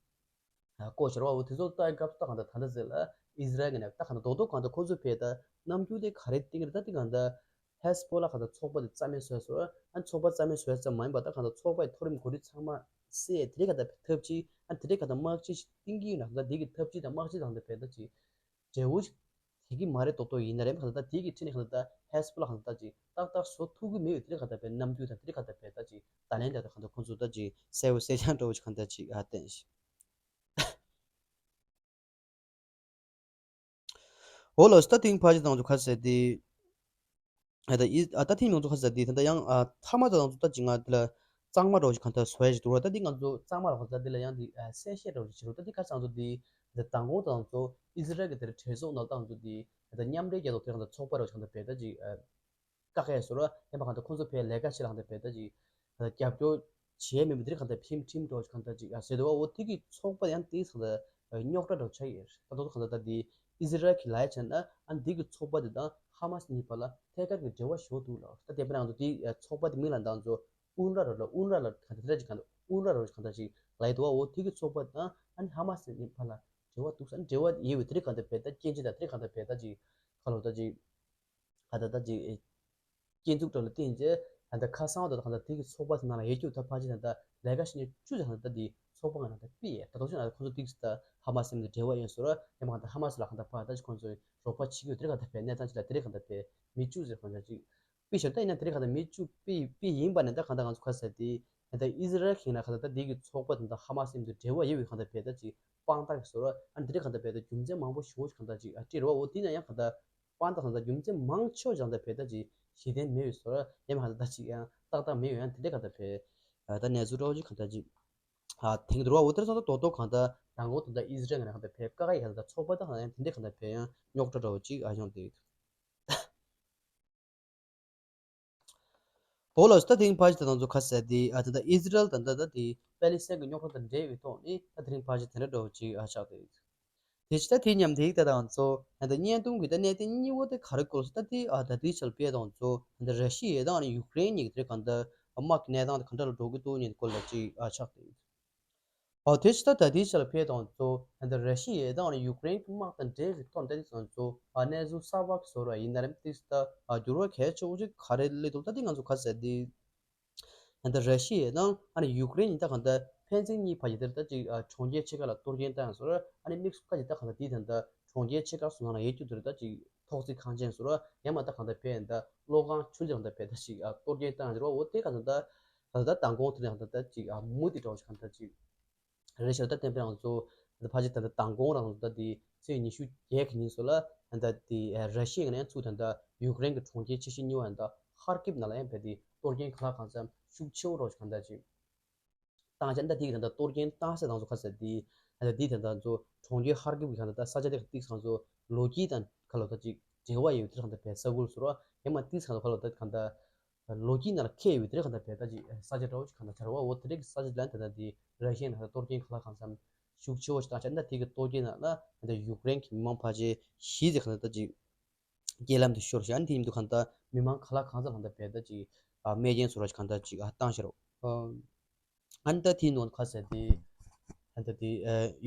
བསྐོ་བཞག་བ། འོ་དེ་ཚོ་ལྟ་སྐབས་ད་གང་ད་ད་ད་ཟེར་ལ་ཨི་ཟི་རལ་གི་ནས་ད་གང་ད་རྡོག་རྡོག་གང་ད་ཁོ་ཚོ་བས་ད་རྣམ་འགྱུར་དེ་ག་རེ་སྟེང་རེད་ད་དེ་གང་ད་ཧེ་སི་པོ་ལ་གང་ད་ཚོགས་པ་དེ་རྩ་མེད་བཟོས་སོ། ཨ་ཚོགས་པ་རྩ་མེད་བཟོས་ཙམ་མ་ཡིན་པ་ད་གང་ད་ཚོགས་པའི་མཐོ་རིམ་འགོ་ཁྲིད་ཚང་མ་བསད་དེ་གང་ད་ཐབས་ཇུས་ཨ་དེ་གང་ད་དམག་ཇུས་ཤིག་བཏིང་གི་ཡོད་ན་ད་དེ་གི་ཐབས་ཇུས་དང་དམག་ཇུས་དང་ད་བས་ད་ཅིག་འབྲས་བུ་ཞིག་དེ་གི་མ་རེད་རྡོག་རྡོག་ཡིན་ན་རེད། གང་ལྟར་དེ་གི་ཁྲིད་ནས་གང་ལྟར་ཧེ་སི་པོ་ལ་གང་ལྟར་ཅིག་ཏག་ཏག་བཟོ་ཐུབ་ཀྱི་མེད་ཡོད་དེ་གང་ལྟར་བས་རྣམ་འགྱུར་དང་དེ་གང་ལྟར་བས་ད་ཅིག་ད་ལན་དེ་གང་ལྟར་ཁོང་ཚོ་ད་ཅིག་གསལ་བོ་གསལ་རྐྱང་འདྲ་བོ་ཞིག་གང་ལྟར་ཅིག་ཨ་བསྟན་ཞིག་འོ་ལགས་སོ། ད་ཐེངས་ཕ་ཅི་དང་ཚོ་ཁ་ཟེར་དེ། ཨ་ད་ཨི་ཨ་ད་ཐེངས་མང་ཚོ་ཁ་ཟེར་དེ་ད་ལྟ་ཡང་ཨ་ཐ་མ་དང་ཚོ་ད་ཅི་ང་དེ་ལ་གཙང་མ་འདྲ་བོ་ཞིག་གང་ལྟར་བཟོ་ཡ་ཞིག་འདུག་ར། ད་འདི་ང་ཚོ་གཙང་མ་ལ་ཁ་ཟེར་དེ་ལ་ཡང་དེ་ཨ་གསལ་བཤད་འདྲ་བོ་ཞིག་བྱེད་རོགས། ད་འདི་ཁ་སང་ཚོ་དེ་ད་མདང་དགོང་དང་ཚོ་ཨི་ཟི་རལ་གི་དེར་གྲོས་ཚོགས་ནང་ལ་ད་ང་ཚོ་དེ་ད་མཉམ་འབྲེལ་རྒྱལ་ཚོགས་དེ་གང་ལྟར་ཚོགས་པ་འདྲ་བོ་ཞིག་གང་ལྟར་བས་ད་ཅིག་ཨ། བཀག་ཡས་བཟོ་ར་ཡིན་པ་གང་ལྟར་ཁོང་ཚོ་ཕའི་ལས་ཀ་བྱེད་ལ་གང་ལྟར་བས་ད་ཅིག་རྒྱབ་སྐྱོར་བྱས་མེད་པ་འདིར་གང་ལྟར་ཕིམ་ཁྲིམས་འགྲོ་གང་ལྟར་ཅིག་ཟེར་དུ་བ། འོ་དེ་གི་ཚོགས་པ་ཡང་དེ་གང་ལྟར་རྙོག་དྲ་འགྲོ་ཆགས་ཡོད། ད་དོ་གང་ལྟར་ད་དེ་ཨི་ཟི་རལ་གྱི་ལ་ཡ་བྱས་ན་ཨ་འདི་གི་ཚོགས་པ་དེ་དང་ཧ་མ་སི་གཉིས་བར་ལ་ཐད་ཀར་གྱི་འབྲེལ་བ་ཞེ་པོ་འདུག་ལ། ད་དེ་པ་ང་ཚོ་དེ་ཚོགས་པ་དེ་མིང་ལ་ད་ཚོ་ཨུན་ར་ར་ལ་ཨུན་ར་ལ་གང་ལྟར་དེ་འདྲ་ཅིག་གང་ལྟར་ཨུན་ར་ར་གང་ལྟར་ཅིག་ལ་ཡི་དུ་བ། འོ་དེ་གི་ཚོགས་པ་དང་ཨ་ནི་ཧ་མ་སི་གཉིས་བར་ལ་འབྲེལ་བ་འདུག་ས་འབྲེལ་བ་ཡོད་པའི་དེ་རིགས་གང་ལྟར་བས་ད་སྐྱོན་ཅི་ད་དེ་རིགས་གང་ལྟར་བས་ད་ཅིག་ ཁ་ལོ་ད་ཅིག་ཁ་ད་ད་ཅིག་སྐྱེ་འཛུགས་གྲོགས་ལ་བརྟེན་རྗེས་ད་ལྟ་ཁ་སང་དུ་ད་ལྟ་དེ་གི་ཚོགས་པ་དེ་ནང་ལ་ཡོད་རྒྱུ་ད་ཕལ་ཆེར་ད་ལྟ་ལས་ཀ་བྱེད་མཁན་བཅུ་ཙམ་ད་ལྟ་དེ་ཚོགས་པ་ནང་ད་ལྟ་སྤེལ་ཡས། ད་དུང་ཞིག་ན་ཁོང་ཚོ་ཏིག་ཙམ་ད་ཧ་མ་སི་མི་འབྲེལ་བ་ཡིན་ཟེར་ར་ཡང་མ་ད་ཧ་མ་སི་ལ་གང་ད་ཕ་ད་ཅིག་ཁོང་ཚོས་རོགས་པ་བྱེད་ཀྱི་ཡོད། དེ་རེད་གང་ད་ཕེ་གནས་སྟངས་ཅིག་ལ་དེ་རེད་གང་ད་ཕེ་མི་བཅུ་ཙམ་གང་ད་ཅིག་སྤེལ་ཞོར་ད་ཡིན་ན་དེ་རེད་གང་ད་མི་བཅུ་སྤེལ་སྤེལ་ཡིན་པ་ནས་ད་གང་ད་ང་ཚོ་ཁ་ས་དེ་ད་ཨི་ཟི་རལ་གྱི་ན་གང་ད་ད་དེ་གི་ཚོགས་པ་དང་ད་ཧ་མ་སི་མི་འབྲེལ་བ་ཡོད་པའི་གང་ད་ཕེ་ད་ཅིག་དཔང་རྟགས་ཀྱི་ཟེར་ར་ཨ་ནི་དེ་རེད་གང་ད་ཕེ་ད་རྒྱུ་མཚན་མང་པོ་ཞེ་པོ་ཅིག་གང་ད་ཅིག་ཨ་སྤྲད་ར་བ་འོ་དེ་ན་ཡང་གང་ད། དཔང་རྟགས་དང་རྒྱུ་མཚན་མང་ཆེ་བ་ཅང་ད་ཕེ་ད་ཅིག་གཞི་རྟེན་མེད་པའི་བཟོ་འདྲ་ཡང་མ་ད་ཅིག་ཡང་ཏག་ཏག་མེད་ཡང་དེ་འདྲ་ག་ད་ཕེ་ད་གནས་ཚུལ་འདྲ་བོ་ཅིག་ག་ད་ཅིག་ཨ་དེང་དུ་ར་འོ་དེར་སོང་ད་དོ་དོ་གང་ད་མདང་དགོང་དུ་ད་ཨི་ཟི་རལ་ང་ནས་ག་ད་ཕེ་ཀ་ཀ་ཡི་ག་ད་ཚོགས་པ་ད་གང་ཡང་དེ་འདྲ་ག་ད་ཕེ་ཡང་རྙོག་དྲ་འདྲ་བོ་ཅིག་ཨ་ཡོང་དེ་དོ་ལ་སུ་ད་དེང་ཕ་ཅི་ད་དང་ཚོ་ཁ་ཟེར་དེ་ཨ་ད་ད་ཨི་ཟི་རལ་ད་ད་ད་དེ་པེ་ལི་སི་ཐན་གི་རྙོག་དྲ་དང་འབྲེལ་བའི་ཐོག་ནས་ད་དེ་རིང་ཕ་ཅི་དེ་འདྲ་འདྲ་བོ་ཅིག་ཨ་ཆགས་དེ། དེ་ཕྱི་ད་དེ་མཉམ་དེ་ད་དང་ཚོ་ད་བརྙན་ཐུང་གི་ད་གནད་དོན་གཉིས་པོ་དེ་ག་རེ་སྐོར་ད་དེ་ཨ་ད་དེ་ཆལ་པས་དང་ཚོ་ད་ར་ཤི་ཡ་དང་ཡུཀ་རེན་གཉིས་ཀྱི་དེ་གང་ད་དམག་གི་གནས་སྟངས་དེ་ག་འདྲ་ལ་འགྲོ་གི་འདུག་ཉིན་སྐོར་ལ་ཅིག་ཨ་ཆགས་ཏེ། ཨོ་དེ་ཕྱི་ད་ད་དེ་ཆལ་པས་དང་ཚོ་ད་ར་ཤི་ཡ་དང་ཡུཀ་རེན་གྱི་དམག་དང་འབྲེལ་བའི་ཐོག་ད་དེ་ཚོ་ཚོ་ཨ་གནས་ཚུལ་གསར་པ་བཟོ་ར་ཡིན་ན་རེམ་དེ་ད་ཨ་འགྱུར་བ་གལ་ཆེ་བོ་ཅིག་ག་རེ་སླེབས་འདུག་ད་དེ་ང་ཚོ་ག་ཟེར་དེ། ད་ལྟ་ར་ཤི་ཡ་དང་ཨ་ནི་ཡུཀ་རེན་གཉིས་ད་གང་ལྟར་ཕན་ཚུན་གཉིས་བར་གྱི་དེར་ད་ཅིག་ཨ་གྲོང་ཁྱེར་ཆེ་ཁག་ལ་གཏོར་སྐྱོན་བཏང་ཡང་ཟེར་ཨ་ནི་དམིགས་སུ་བཀར་གྱི་ད་གང་ལྟར་དེའི་ད་ལྟ་གྲོང་ཁྱེར་ཆེ་ཁག་སོ་ནང་ལ་ཡོད་རྒྱུ་དེར་ད་ཅིག་ཐོག་བརྩེགས་ཁང་ཆེན་ཟེར་ཡང་མ་ད་གང་ལྟར་ཕན་ད་གློག་ཁང་ཆུང་ཆུང་ད་ཕན་ད་ཅིག་ཨ་གཏོར་སྐྱོན་བཏང་ཡང་ཟེར་འོ་དེ་གང་ལྟར་ད་གང་ལྟར་མདང་དགོང་དེ་ནས་གང་ལྟར་ད་ཅིག་ཨ་མུ་མཐུད་འགྲོ་བ་ཞིག་གང་ལྟར་ཅིག་རེད་ཤག་ད་བསྟན་པའི་རང་ཚོ་ད་ཕལ་ཆེར་ད་ལྟ་མདང་དགོང་རང་ཚོ་ད་དེ་ཚེས་ཉི་ཤུ་བརྒྱད་ཀྱི་ཉིན་སོ་ལ་ད་ལྟ་དེ་ར་ཤི་ཡ་ནས་ཚུར་ད་ལྟ་ཡུཀ་རེན་གྱི་གྲོང་ཁྱེར་ཆེ་ཤོས་གཉིས་པ་ད་ཧར་ཀིབ་ནང་ལ་ཡང་བས་དེ་གཏོར་སྐྱོན་ག་ལ་གང་འཚམ་ཤུགས་ཆེ་བོ་རོགས་གང་ལྟར་ཅིག་བཏང་ཆ་ད་དེ་གི་ད་ལྟ་གཏོར་སྐྱོན་བཏང་ས་དང་ཚོ་ཁ་ས་དེ་ད་ལྟ་དེ་ད་ལྟ་ཚོ་གྲོང་ཁྱེར་ཧར་ཀིབ་ཀྱི་གང་ལྟར་ད་ས་ཆ་དེ་ག་ཏིག་སང་ཚོ་ལོ་རྒྱུས་དང་ཁ་ལོ་ད་ཅིག་འབྲེལ་བ་ཡོད་དེ་གང་ལྟར་བས་ས་ཁུལ་སོ་ར་ཡང་མ་ཏིག་སང་ཁ་ལོ་ད་གང་ལྟར། ལོ་རྒྱུས་ནང་ལ་འཁེལ་ཡོད་དེ་རེད་གང་ལྟར་བས་ད་ཅིག་ས་ཆ་འདྲ་བོ་ཅིག་གང་ལྟར་ཆར་བ་འོ་དེ་རེད་ཀྱི་ས་ཆ་ལ་ད་ལྟ་དེ་ར་ཤི་ཡ་ནང་ལ་གཏོར་སྐྱོན་ག་ལ་གང་འཚམ་ཤུགས་ཆེ་བོ་ཞིག་བཏང་ཆ་ད་དེ་གི་གཏོར་སྐྱོན་ནང་ལ་ད་ལྟ་ཡུཀ་རེན་གྱི་མི་མང་ཕལ་ཆེར་བཞི་ཙམ་གང་ལྟར་ད་ཅིག་རྐྱེན་ལམ་དུ་ཤོར་ཞིང་ཨ་ནི་དེ་ཡིན་དུས་གང་ལྟར་མི་མང་ག་ལ་གང་འཚམ་གང་ལྟར་བས་ད་ཅིག་རྨས་སྐྱོན་བཟོ་འདྲ་ཞིག་གང་ལྟར་ཅིག་བཏང་ཤག་རོགས། ཨ་ནི་ད་དེའི་ནང་ཁ་ཟེར་ཏེ། ཨ་ནི་ད་དེ་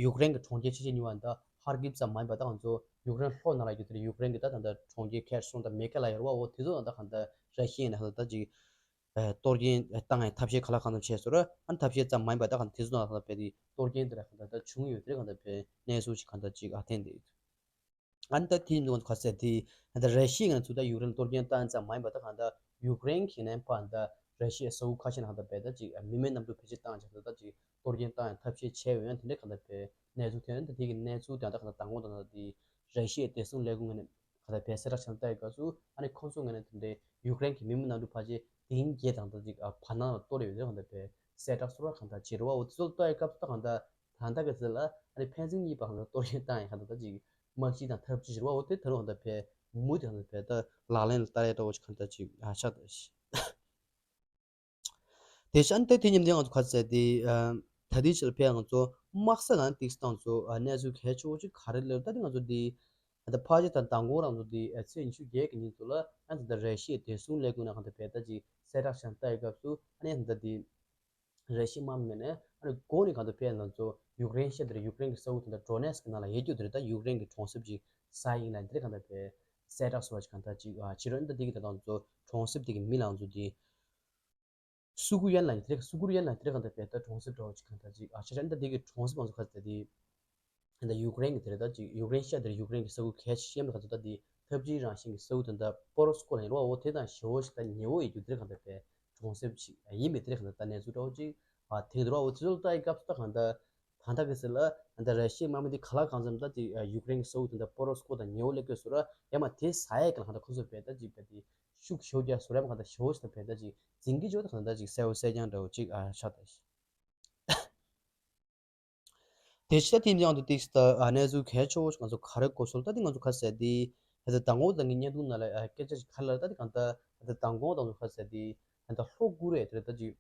ཡུཀ་རེན་གྱི་གྲོང་ཁྱེར་ཆེ་ཆེ་གཉིས་པ་ད་ཧར་ཀིབ་ཙམ་མ་ཡིན་པ་ད་ང་ཚོ་ཡུཀ་རེན་ལྷོ་ནང་ལ་ཡོད་དེ་ཡུཀ་རེན་གྱི་ད་ད་ད་གྲོང་ཁྱེར་ཁེར་སོང་ད་མེ་ཁ་ལ་ཡོད་ར་བ་འོ་དེ་ཚོ་ད་གང་ད་ར་ཤི་ཡ་ནས་ད་ད་ཅིག་གཏོར་སྐྱོན་བཏང་ཡང་ཐབས་ཤེས་ག་ལ་གང་འཚམ་བྱས་སོང་ར་ཨ་ནི་ཐབས་ཤེས་ཙམ་མ་ཡིན་པ་ད་གང་དེ་ཚོ་ད་ད་བས་དེ་གཏོར་སྐྱོན་དེ་ར་གང་ད་ད་བྱུང་ཡོད་དེ་གང་ད་བས་གནས་ཚུལ་ཞིག་གང་ད་ཅིག་ཨ་བསྟན་དེ་ཡོད། ཨ་ནི་ད་དེའི་ནང་ཁ་ཟེར་དེ་ཨ་ནི་ད་ར་ཤི་ཡ་ང་ཚོ་ད་ཡུཀ་རེན་གཏོར་སྐྱོན་བཏང་ཙམ་མ་ཡིན་པ་ད་གང་ད་ཡུཀ་རེན་གྱི་ནས་ཕ་ད་ར་ཤི་ཡའི་ས་ཁུལ་ཁ་ཤས་ནང་ད་བས་ད་ཅིག་མི་མེད་གནམ་གྲུ་བེད་སྤྱོད་བཏང་ཅིག་ད་ད་ཅིག་གཏོར་སྐྱོན་བཏང་ཡང་ཐབས་ཤེས་བྱས་ཡོད་ཡང་དེ་འདྲ་གང་ད་བས་གནས་ཚུལ་ཐོན་ད་དེ་གི་གནས་ཚུལ་དེ་ད་གང་ད་མདང་དགོང་ད་ད་དེ་ར་ཤི་ཡའི་བདེ་སྲུང་ལས་ཁུངས་ནས་གང་ད་བས་གསལ་བསྒྲགས་བྱས་ལྟ་ཡི་སྐབས་སུ་ཨ་ནི་ཁོང་ཚོ་ངོས་ནས་དེ་འདྲའི་ཡུཀ་རེན་གྱི་མི་མེད་གནམ་གྲུ་ཕལ་ཆེར་བདུན་བརྒྱད་དང་ད་ཅིག་བར་སྣང་ལ་གཏོར་ཡོད་དེ་གང་ད་བས་གསལ་བསྒྲགས་སོ་ར་གང་ད་ཅིག་རེད་བ་འོ་དེ་ཚོ་ལྟ་ཡི་སྐབས་སུ་ད་གང་ད། ད་ལྟ་གི་ཚེ་ལ་ཨ་ནི་ཕན་ཚུན་གཉིས་པ་གང་ལ་གཏོར་སྐྱོན་བཏང་ཡང་གང་ལྟར་ད་ཅིག་དམག་སྤྱི་དང་འཐབ་ཇུས་ཟེར་བ་འོ་དེ་ད་རུང་གང་ལྟར་བས་མུ་མཐུད་གང་ལྟར་བས་ད་ལག་ལེན་ལ་བསྟར་ཡ་འདྲ་བོ་ཞིག་གང་ལྟར་ཅིག་ཨ་ཆགས་ད་ཤི། དེ་ཤ་ཨ་ནི་ད་དེ་མཉམ་དུ་ང་ཚོ་ག་ཚད་དེ་ད་དེ་ཕྱིར་ཕེ་ང་ཚོ་དམག་ས་ནང་ཏིག་སྟངས་ཚོ་གནས་ཚུལ་གལ་ཆེ་བོ་ཅིག་ག་རེ་ལབ་ད་དེ་ང་ཚོ་དེ་ད་ཕ་ཅི་དང་མདང་དགོང་རང་ཚོ་དེ་ཚེས་ཉི་ཤུ་བརྒྱད་ཀྱི་ཉིན་ཚོ་ལ་ཨ་ནི་ད་ར་ཤི་ཡའི་བདེ་སྲུང་ལས་ཁུངས་ནས་གང་ལྟར་བས་ད་ཅིག་གསལ་བསྒྲགས་བྱས་ལྟ་ཡི་སྐབས་སུ་ཨ་ནི་ད་དེ། ར་ཤི་ཡའི་དམག་མི་ནས་ཨ་ནི་འགོ་ནས་གང་དུ་ཕེབས་ན་ཚོ་ཡུཀ་རེན་ཤར་དེར་ཡུཀ་རེན་གྱི་ས་ཁུལ་དེ་འདྲ་ཌོ་ནེ་སི་ཀི་ནང་ལ་ཡོད་རྒྱུ་དེ་རེད། ད་ཡུཀ་རེན་གྱི་གྲོང་གསེབ་ཅིག་ས་ཡིན་ལ་འདི་རེད་གང་དུ་ཕེབས་གསལ་བསྒྲགས་སོགས་ཅིག་གང་དུ་ཅིག་ཨ་ཕྱི་རོལ་འདི་འདི་གི་ད་དང་ཚོ་གྲོང་གསེབ་དེ་གི་མི་ལ་ཚོ་དེ་སུ་གུ་ཡན་ལ་འདི་རེད། སུ་གུ་ཡན་ལ་འདི་རེད་གང་དུ་ཕེབས་ད་གྲོང་གསེབ་འདྲ་བོ་ཅིག་གང་དུ་ཅིག་ཨ་ཕྱི་རོལ་འདི་འདི་གི་གྲོང་གསེབ་ང་ཚོ་ག་ཚོད་དེ། ད་ཡུཀ་རེན་གྱི་དེ་རེད་ད་ཅིག་ཡུཀ་རེན་ཤར་དེར་ཡུཀ་རེན་གྱི་ས་ཁུལ་གལ་ཆེ་ཤོས་ལ་ག་ཚོད་ད་དེ་འཐབ་ཇུས་རང་བཞིན་གྱི་ས་ཁུལ་དེ་འདྲ་པོ་རོ་སྐོར་ལ་ཡིན་རོ་འོ་དེ་དང་ཞེ་བོ་ཞིག་ད་ཉེ་བོ་ཡོད་རྒྱུ་དེ་རེད་གང་ལྟར་བས་གྲོང་གསེབ་ཅིག་ཡིན་པའི་དེ་རེད་གང་ལྟར་ད་གནས་ཚུལ་འདྲ་བོ་ཅིག་ཨ་དེང་དུ་རོ་འོ་དེ་ཚོ་ལ་ལྟ་ཡི་སྐབས་སུ་ད་གང་ལྟར་ད་ལྟ་གི་ཟེར་ལ་ད་ལྟ་ར་ཤི་ཡའི་དམག་མི་དེ་ག་ལ་གང་འཚམ་ད་དེ་ཡུཀ་རེན་གྱི་ས་ཁུལ་དེ་འདྲ་པོ་རོ་སྐོར་དང་ཉེ་བོ་སླེབས་དགོས་ཟེར་ར་ཡང་མ་དེ་ཟ་ཡས་གང་ལ་གང་ལྟར་ཁོ་ཚོ་བས་ད་ཅིག་བས་དེ་ཤུགས་ཞེ་བོ་རྒྱག་ཟེར་ར་ཡང་མ་གང་ལྟར་ཞེ་བོ་ཞིག་ད་བས་ད་ཅིག་འཛིང་གི་ཅོ་ད་གང་ལྟར་ཅིག་གསལ་བོ་གསལ་རྐྱང་འདྲ་བོ་ཅིག་ཨ་ཆགས་ད་ཤི། དེ་ཕྱི་ད་དེ་ཡང་དུ་ཏིག་སི་ད་ཨ་གནས་ཚུལ་གལ་ཆེ་བོ་ང་ཚོ་ག་རེ་གོ་སོང་ད་དེ་ང་ཚོ་ག་ཟེར་དེ་ད་དང་པོ་ད་ངའི་བརྙན་ཐུང་ནང་ལ་སྐད་ཆ་ཞིག་ག་ལ་ད་དེ་གང་ལྟར་ད་དང་པོ་ད་ང་ཚོ་ག་ཟེར་དེ་ད་ལྷོ་ཀོ་རི་ཡ་དེ་ད་ཅིག་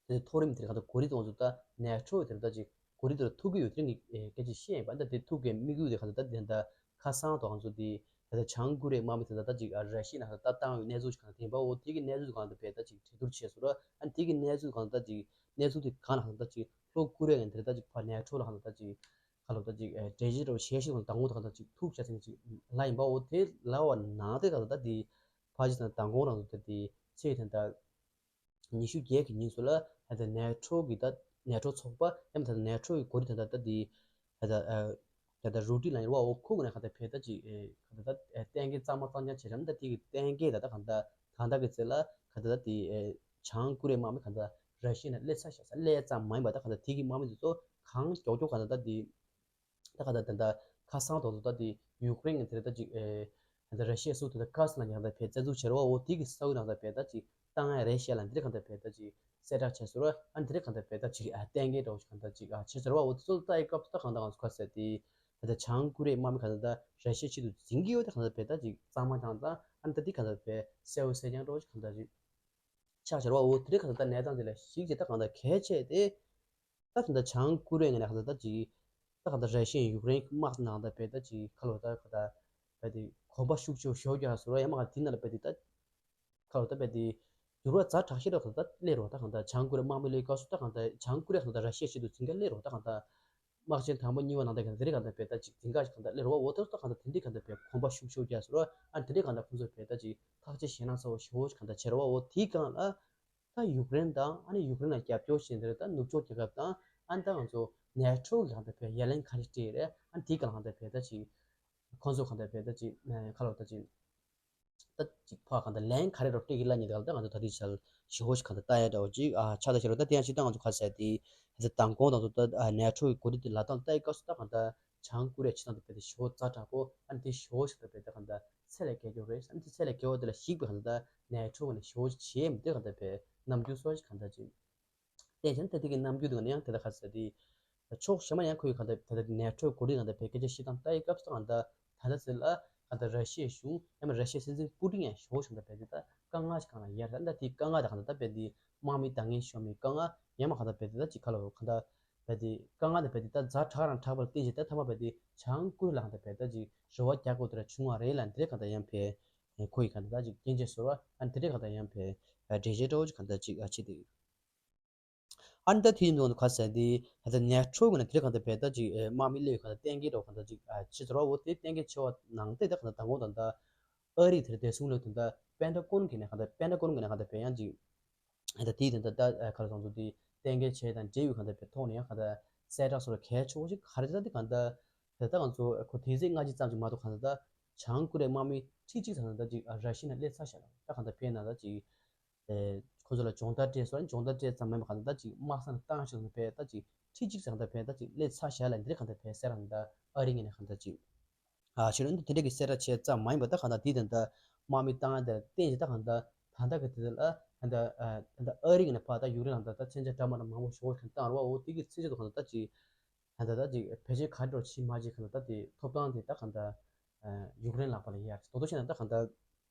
དེ་མཐོ་རིམ་དེ་གང་ལྟར་གོ་རི་ད་ང་ཚོ་ད་ནེ་ཊོ་དེ་ད་ཅིག་གོ་རི་དེ་ཐུག་གི་ཡོད་དེ་ངས་སྐད་ཆ་བཤད་ཡིན་པ་ད་དེ་ཐུག་གི་དམིགས་ཡུལ་དེ་གང་ལྟར་ད་དེ་ད་ཁ་སང་ད་ང་ཚོ་དེ་ད་ད་བྱང་ཀོ་རི་ཡའི་དམག་མི་དེ་ད་ད་ཅིག་ར་ཤི་ཡ་ནང་ད་བཏང་བའི་གནས་ཚུལ་ཞིག་གང་ལྟར་དེ་འབའ་འོ་དེ་གི་གནས་ཚུལ་གང་ལྟར་བས་ད་ཅིག་གྲོས་བསྡུར་བྱས་སོང་ར་ཨ་དེ་གི་གནས་ཚུལ་གང་ལྟར་ད་ཅིག་གནས་ཚུལ་དེ་གང་ལ་གང་ལྟར་ཅིག་ལྷོ་ཀོ་རི་ཡ་ནས་དེ་ལྟར་ཅིག་ཕར་ནེ་ཊོ་ལ་གང་ལྟར་ཅིག་ ཁ་ལོ་ད་ཅིག་འགྲེལ་བཤད་རོ་བྱེད་ཤེས་དང་དང་པོ་ད་ག་ད་ཅིག་ཐུག་ཆ་ཚིག་ཅིག་ལ་ཡིན་པའོ། དེ་ལ་བ་ནང་དེ་ག་ད་ད་དེ་ཕ་ཇི་དང་དང་གོང་རང་དུ་ད་དེ་ཚེས་དེ་ད་ཉི་ཤུ་བརྒྱད་ཀྱི་ཉིན་སུ་ལ་ཧ་ད་ནེ་ཊོ་གི་ད་ནེ་ཊོ་ཚོགས་པ་ཡང་ད་ནེ་ཊོ་གི་གོ་རི་ད་ད་ད་དེ་ཧ་ད་ད་ད་རུ་ཊི་ལ་ཡིན་བའོ། ཁོ་གི་ནས་ག་ད་བེ་ད་ཅིག་ག་ད་ད་གཏན་འཁེལ་གཙང་མ་གཙང་རྐྱང་བྱེད་རམ། ད་དེ་གི་གཏན་འཁེལ་ད་ད་ག་ད་ད་ད་གི་ཚེ་ལ་ག་ད་ད་དེ་བྱང་ཀོ་རི་ཡའི་དམག་མི་ག་ད་ར་ཤི་ཡ་ནས་སླེབས་ཚར་ཤག་ས་སླེབས་ཙམ་མ་ཡིན་པ་ད་ག་ད་དེ་གི་དམག་མི་དེ་ཚོ་གང་མགྱོགས་མགྱོགས་ག་ད་ད་དེ་ད་ག་ད་ད་ད་ཁ་སང་དང་དུ་ད་དེ་ཡུཀ་རེན་གྱི་དེ་ད་ཅིག་ཨེ་ད་ར་ཤི་ཡ་སུ་དེ་ད་ག་ས་ལ་ཉག་ད་བེ་བཙན་འཛུལ་བྱེད་ར་བ་འོ། དེ་གི་ས་འོག་ནང་ད་བེ་ད་ཅིག་བཏང་ཡ་རེད་ཤག་ལ་འདིར་ག་ད་བེ་ད་ཅིག་གསལ་བསྒྲགས་བྱས་སོང་ར། ཨ་འདིར་ག་ད་བེ་ད་ཅིག་ཨ་གཏན་འཁེལ་འདྲ་བོ་ཞིག་ག་ད་ཅིག་ཨ་བྱས་སོང་ར་བ་འོ། དེ་ཚོ་ལ་ལྟ་ཡི་སྐབས་སུ་ད་གང་ད་གང་སུ་ཁ་ཟེར་དེ་ད་ད་བྱང་ཀོ་རི་ཡའི་དམག་མི་ག་ད་ད་ར་ཤི་ཡ་ཆེད་དུ་འཛིང་གི་ཡོད། ད་ག་ད་བེ་ད་ཅིག་གཙང་མ་དང་ད་ཨ་ད་དེ་ག་ད་བེ་གསལ་བོ་གསལ་རྐྱང་འདྲ་བོ་ཞིག་ག་ད་ཅིག་ཆགས་བྱས་ར་བ་འོ། དེ་རིང་ག་ད་ལྟ་གནས་སྟངས་དེ་ལ་གཞིགས་བྱས་ད་གང་ལྟར་གལ་ཆེ་དེ། ད་ད་ལྟ་བྱང་ཀོ་རི་ཡ་ངོས་ནས་ག་ད་ལྟ་ཅིག་ད་ག་ད་ར་ཤི་ཡ་ཡུཀ་རེན་དམག་ནང་ད་བེ་ད་ཅིག་ཁ་ལོ་ད་ག་ད་བེ་དེ་གོམ་པ་ཤུགས་ཆེ་ཤོར་རྒྱག་སོ་ར་ཡ་མ་ག་དེ་ན་ལ་བེ་དེ་ད་ཁ་ལོ་ད་བེ་དེ་འགྱུར་བ་ཛ་དྲག་ཤོས་ར་ག་ད་ད་སླེབས་རོགས། ད་ག་ད་བྱང་ཀོ་རི་ཡ་དམག་མི་སླེབས་སྐབས་སུ་ད་ག་ད་བྱང་ཀོ་རི་ཡ་ག་ད་ར་ཤི་ཡ་ཆེད་དུ་འཛིང་ག་སླེབས་རོགས། ད་ག་ད་དམག་ཆེན་དང་པོ་གཉིས་པ་ནང་ད་ག་ད་དེ་རིང་ག་ད་བེ་ད་ཅིག་འཛིང་ག་ཞིག་ག་ད་སླེབས་རོགས་བ་འོ། ད་ད་ག་ད་དེ་འདྲའི་ག་ད་བེ་གོམ་པ་ཤུགས་ཆེ་རྒྱག་སོ་ར། ཨ་དེ་འདྲའི་ག་ད་ཁོང་ཚོ་བེ་ད་ཅིག་ཐག་གཅོད་ཞེད་སྣང་ཚ་བོ་ཞེ་བོ་ཞིག་ག་ད་བྱེད་རོགས་བ་འོ། དེའི་སྒང་ལ། ད་ཡུཀ་རེན་དང་ཨ་ནི་ཡུཀ་རེན་ལ་རྒྱབ་སྐྱོར་བྱེད་འདིར་ད་ནུབ་ཕྱོགས་རྒྱལ་ཁབ་དང་ཨ་ནི་ད་ང་ཚོ་ནེ་ཊོ་གི་གང་ལྟར་བས་ཡ་ལན་ག་རེ་སྤྲད་རེད། ཨ་ནི་དེའི་སྒང་ལ་གང་ལྟར་བས་ད་ཅིག་ཁོང་ཚོ་གང་ལྟར་བས་ད་ཅིག་ཁ་ལོ་ད་ཅིག་ད་ཅིག་ཕ་གང་ལྟར་ལན་ག་རེ་རོ་སྤྲད་ཀྱི་ལ་ཉིད་ད་གང་ལྟར་ང་ཚོ་ད་དུས་ཆར་ཞི་ཧོ་ཞིག་གང་ལྟར་ལྟ་ཡ་འདྲ་བོ་ཅིག་ཨ་ཆགས་ད་ཤི་རོ། ད་དེ་ཡང་ཅིག་ད་ང་ཚོ་ག་ཟེར་དེ་ད་མདང་དགོང་དང་ཚོ་ད་ནེ་ཊོ་གི་གོ་སྒྲིག་དེ་ལ་དང་ལྟ་ཡི་སྐབས་སུ་ད་གང་ལྟར། བྱང་ཀོ་རི་ཡ་ཕྱི་ནང་དུ་བལྟས་ཏེ་ཞི་བོ་ཛ་དྲག་པོ། ཨ་ནི་དེ་ཞི་བོ་ཞིག་ཏུ་བལྟས་ཏེ་གང་ལྟར་ཚད་ལས་བརྒལ་རྒྱུ་རེད། ཨ་ནི་དེ་ཚད་ལས་བརྒལ་བ་དེ་ལ་གཞིགས་པའི་གང་ལྟར་ནེ་ཊོ་ནས་ཞི་བོ་ཞིག་བྱེད་མི་དེ་གང་ལྟར་བས་རྣམ་འགྱུར་སོགས་ཞིག་གང་ལྟར་ཅིག་བསྟན་བྱས་ན། ད་དེ་གི་རྣམ་འགྱུར་དེ་གང་ལྟར་ཡང་དེ་ལྟར་ག་ཟེར་དེ་ཕྱོགས་གཞན་མ་ཡང་ཁོ་ཡི་གང་ལྟར་ད་ལྟ་ནེ་ཊོ་གོ་སྒྲིག་གང་ལྟར་བས་སྐད་ཆ་བཤད་སྟངས་ལྟ་ཡི་སྐབས་སུ་གང་ལྟར་ད་ལྟ་ཚེ་ལ་གང་ལྟར་ར་ཤི་ཡའི་གཞུང་ཡང་ན་ར་ཤི་ཡའི་སྲིད་འཛིན་པུ་ཏིན་ཡང་ཞི་བོ་ཞིག་གང་ལྟར་བས་དེ་ལྟར་དཀའ་ངལ་ཞིག་གང་ལ་ཡར་ད་ལྟ་དེ་དཀའ་ངལ་དེ་གང་ལྟར་ད་བས་དེ་དམག་མི་འདང་ངེས་ཤོར་མི་དཀའ་ངལ་ཡང་མ་གང་ལྟར་བས་དེ་ད་ཅིག་ཁ་ལོ་གང་ལྟར། བས་དེ་དཀའ་ངལ་དེ་བས་དེ་ད་ཛ་དྲག་རང་དྲག་པར་བརྟེན་བྱས་ད་ཐ་མ་བས་དེ་བྱང་ཀོ་རི་ཡ་ལ་གང་ལྟར་བས་ད་ཅིག་རེ་བ་རྒྱག་དགོས་དེ་ར་བྱུང་བ་རེད་ལ། འདི་རེད་གང་ལྟར་ཡང་བས་ཁོ་ཡི་གང་ལྟར་ད་ཅིག་སྐྱོན་བརྗོད་སོར་བ་ཨ་འདི་རེད་གང་ལྟར་ཡང་བས་འགྲེལ་བཤད་འདྲ་བོ་ཅིག་གང་ལྟར་ཅིག་ཨ་བྱེད་དེ། ཨ་འདི་དེའི་ནང་དུ་ག་ཟེར་དེ་ད་ལྟ་ནེ་ཊོ་གི་ནང་འདི་རེད་གང་ལྟར་བས་ད་ཅིག་དམག་མི་སླེབས་གང་ལྟར་གཏན་འཁེལ་འདྲ་བོ་གང་ལྟར་ཅིག་ཨ་བྱེད་སོར་བ་འོ། དེ་གཏན་འཁེལ་བྱེད་པ་ནང་དེ་ད་གང་ལྟར་དང་པོ་དང་ད་ཨ་རི་དེར་བདེ་སྲུང་ལས་དོན་ད་པེན་ཊ་གོན་གི་ནས་གང་ལྟར་པེན་ཊ་གོན་གི་ནས་གང་ལྟར་བས་ཡང་ཅིག་ད་དེའི་དོན་དུ་ད་ཁ་ལ་ཚང་ཚོ་དེ་གཏན་འཁེལ་བྱས་དང་འབྲེལ་ཡོད་གང་ལྟར་བའི་ཐོག་ནས་ཡང་གང་ལྟར་གསལ་བསྒྲགས་སོགས་གལ་ཆེ་བོ་ཞིག་ག་རེ་ད་དེ་གང་ལྟར་ད་ལྟ་ང་ཚོ་ཁོ་དེ་ཚེ་སྔ་ཕྱི་ཙམ་ཞིག་མ་གཏོགས་གང་ལྟར་བྱང་ཀོ་རི་ཡའི་དམག་མི་ཁྲི་གཅིག་ཙམ་ད་ཅིག་ར་ཤི་ཡ་ནས་སླེབས་ཚར་ཤག་ད་གང་ལྟར་བས་ན་ད་ཅིག་ཁོ་ཚོ་ལ་སྦྱོང་བརྡར་སྤྲད་སོང་། སྦྱོང་བརྡར་སྤྲད་ཙམ་མིན་པ་གང་ལྟར་ད་ཅིག་དམག་ས་ནས་བཏང་ཤག་བས་ད་ཅིག་ཁྲི་གཅིག་ཙམ་ད་བས་ད་ཅིག་སླེབས་ཚར་ཤག་ལ་འདིར་གང་ལྟར་བས་གསལ་བསྒྲགས་ད་ཨ་རི་ངོས་ནས་གང་ལྟར་ཅིག་ཨ་ཕྱི་རོལ་འདི་དེ་འདྲ་གི་གསལ་བསྒྲགས་བྱས་ཙམ་མ་ཡིན་པ་ད་གང་ལྟར་དེའི་དོན་དུ་དམག་མི་བཏང་ཡ་དེ་ལ་བརྟེན་བྱས་ད་གང་ལྟར་ད་ལྟ་གི་དེ་ལ་ད་ལྟ་ཨ་ད་ལྟ་ཨ་རི་ངོས་ནས་ཕར་ད་ཡུཀ་རེན་ལ་ད་ལྟ་མཚོན་ཆ་འདྲ་མ་འདྲ་མང་པོ་ཞེ་པོ་ཞིག་བཏང་རེད་བ། འོ་དེ་གི་མཚོན་ཆ་དེ་གང་ལྟར་ད་ཅིག་ད་ལྟ་ད་ཅིག་བེད་སྤྱོད་ག་འདྲ་བྱེད་མ་བྱེད་གང་ལྟར་ད་དེ་ཐོབ་ཐང་དེ་ད་གང་ལྟར་ཡུཀ་རེན་ལག་པ་ལ་ཡར་ད་དོ་བྱས་ན་ད་གང་ལྟར་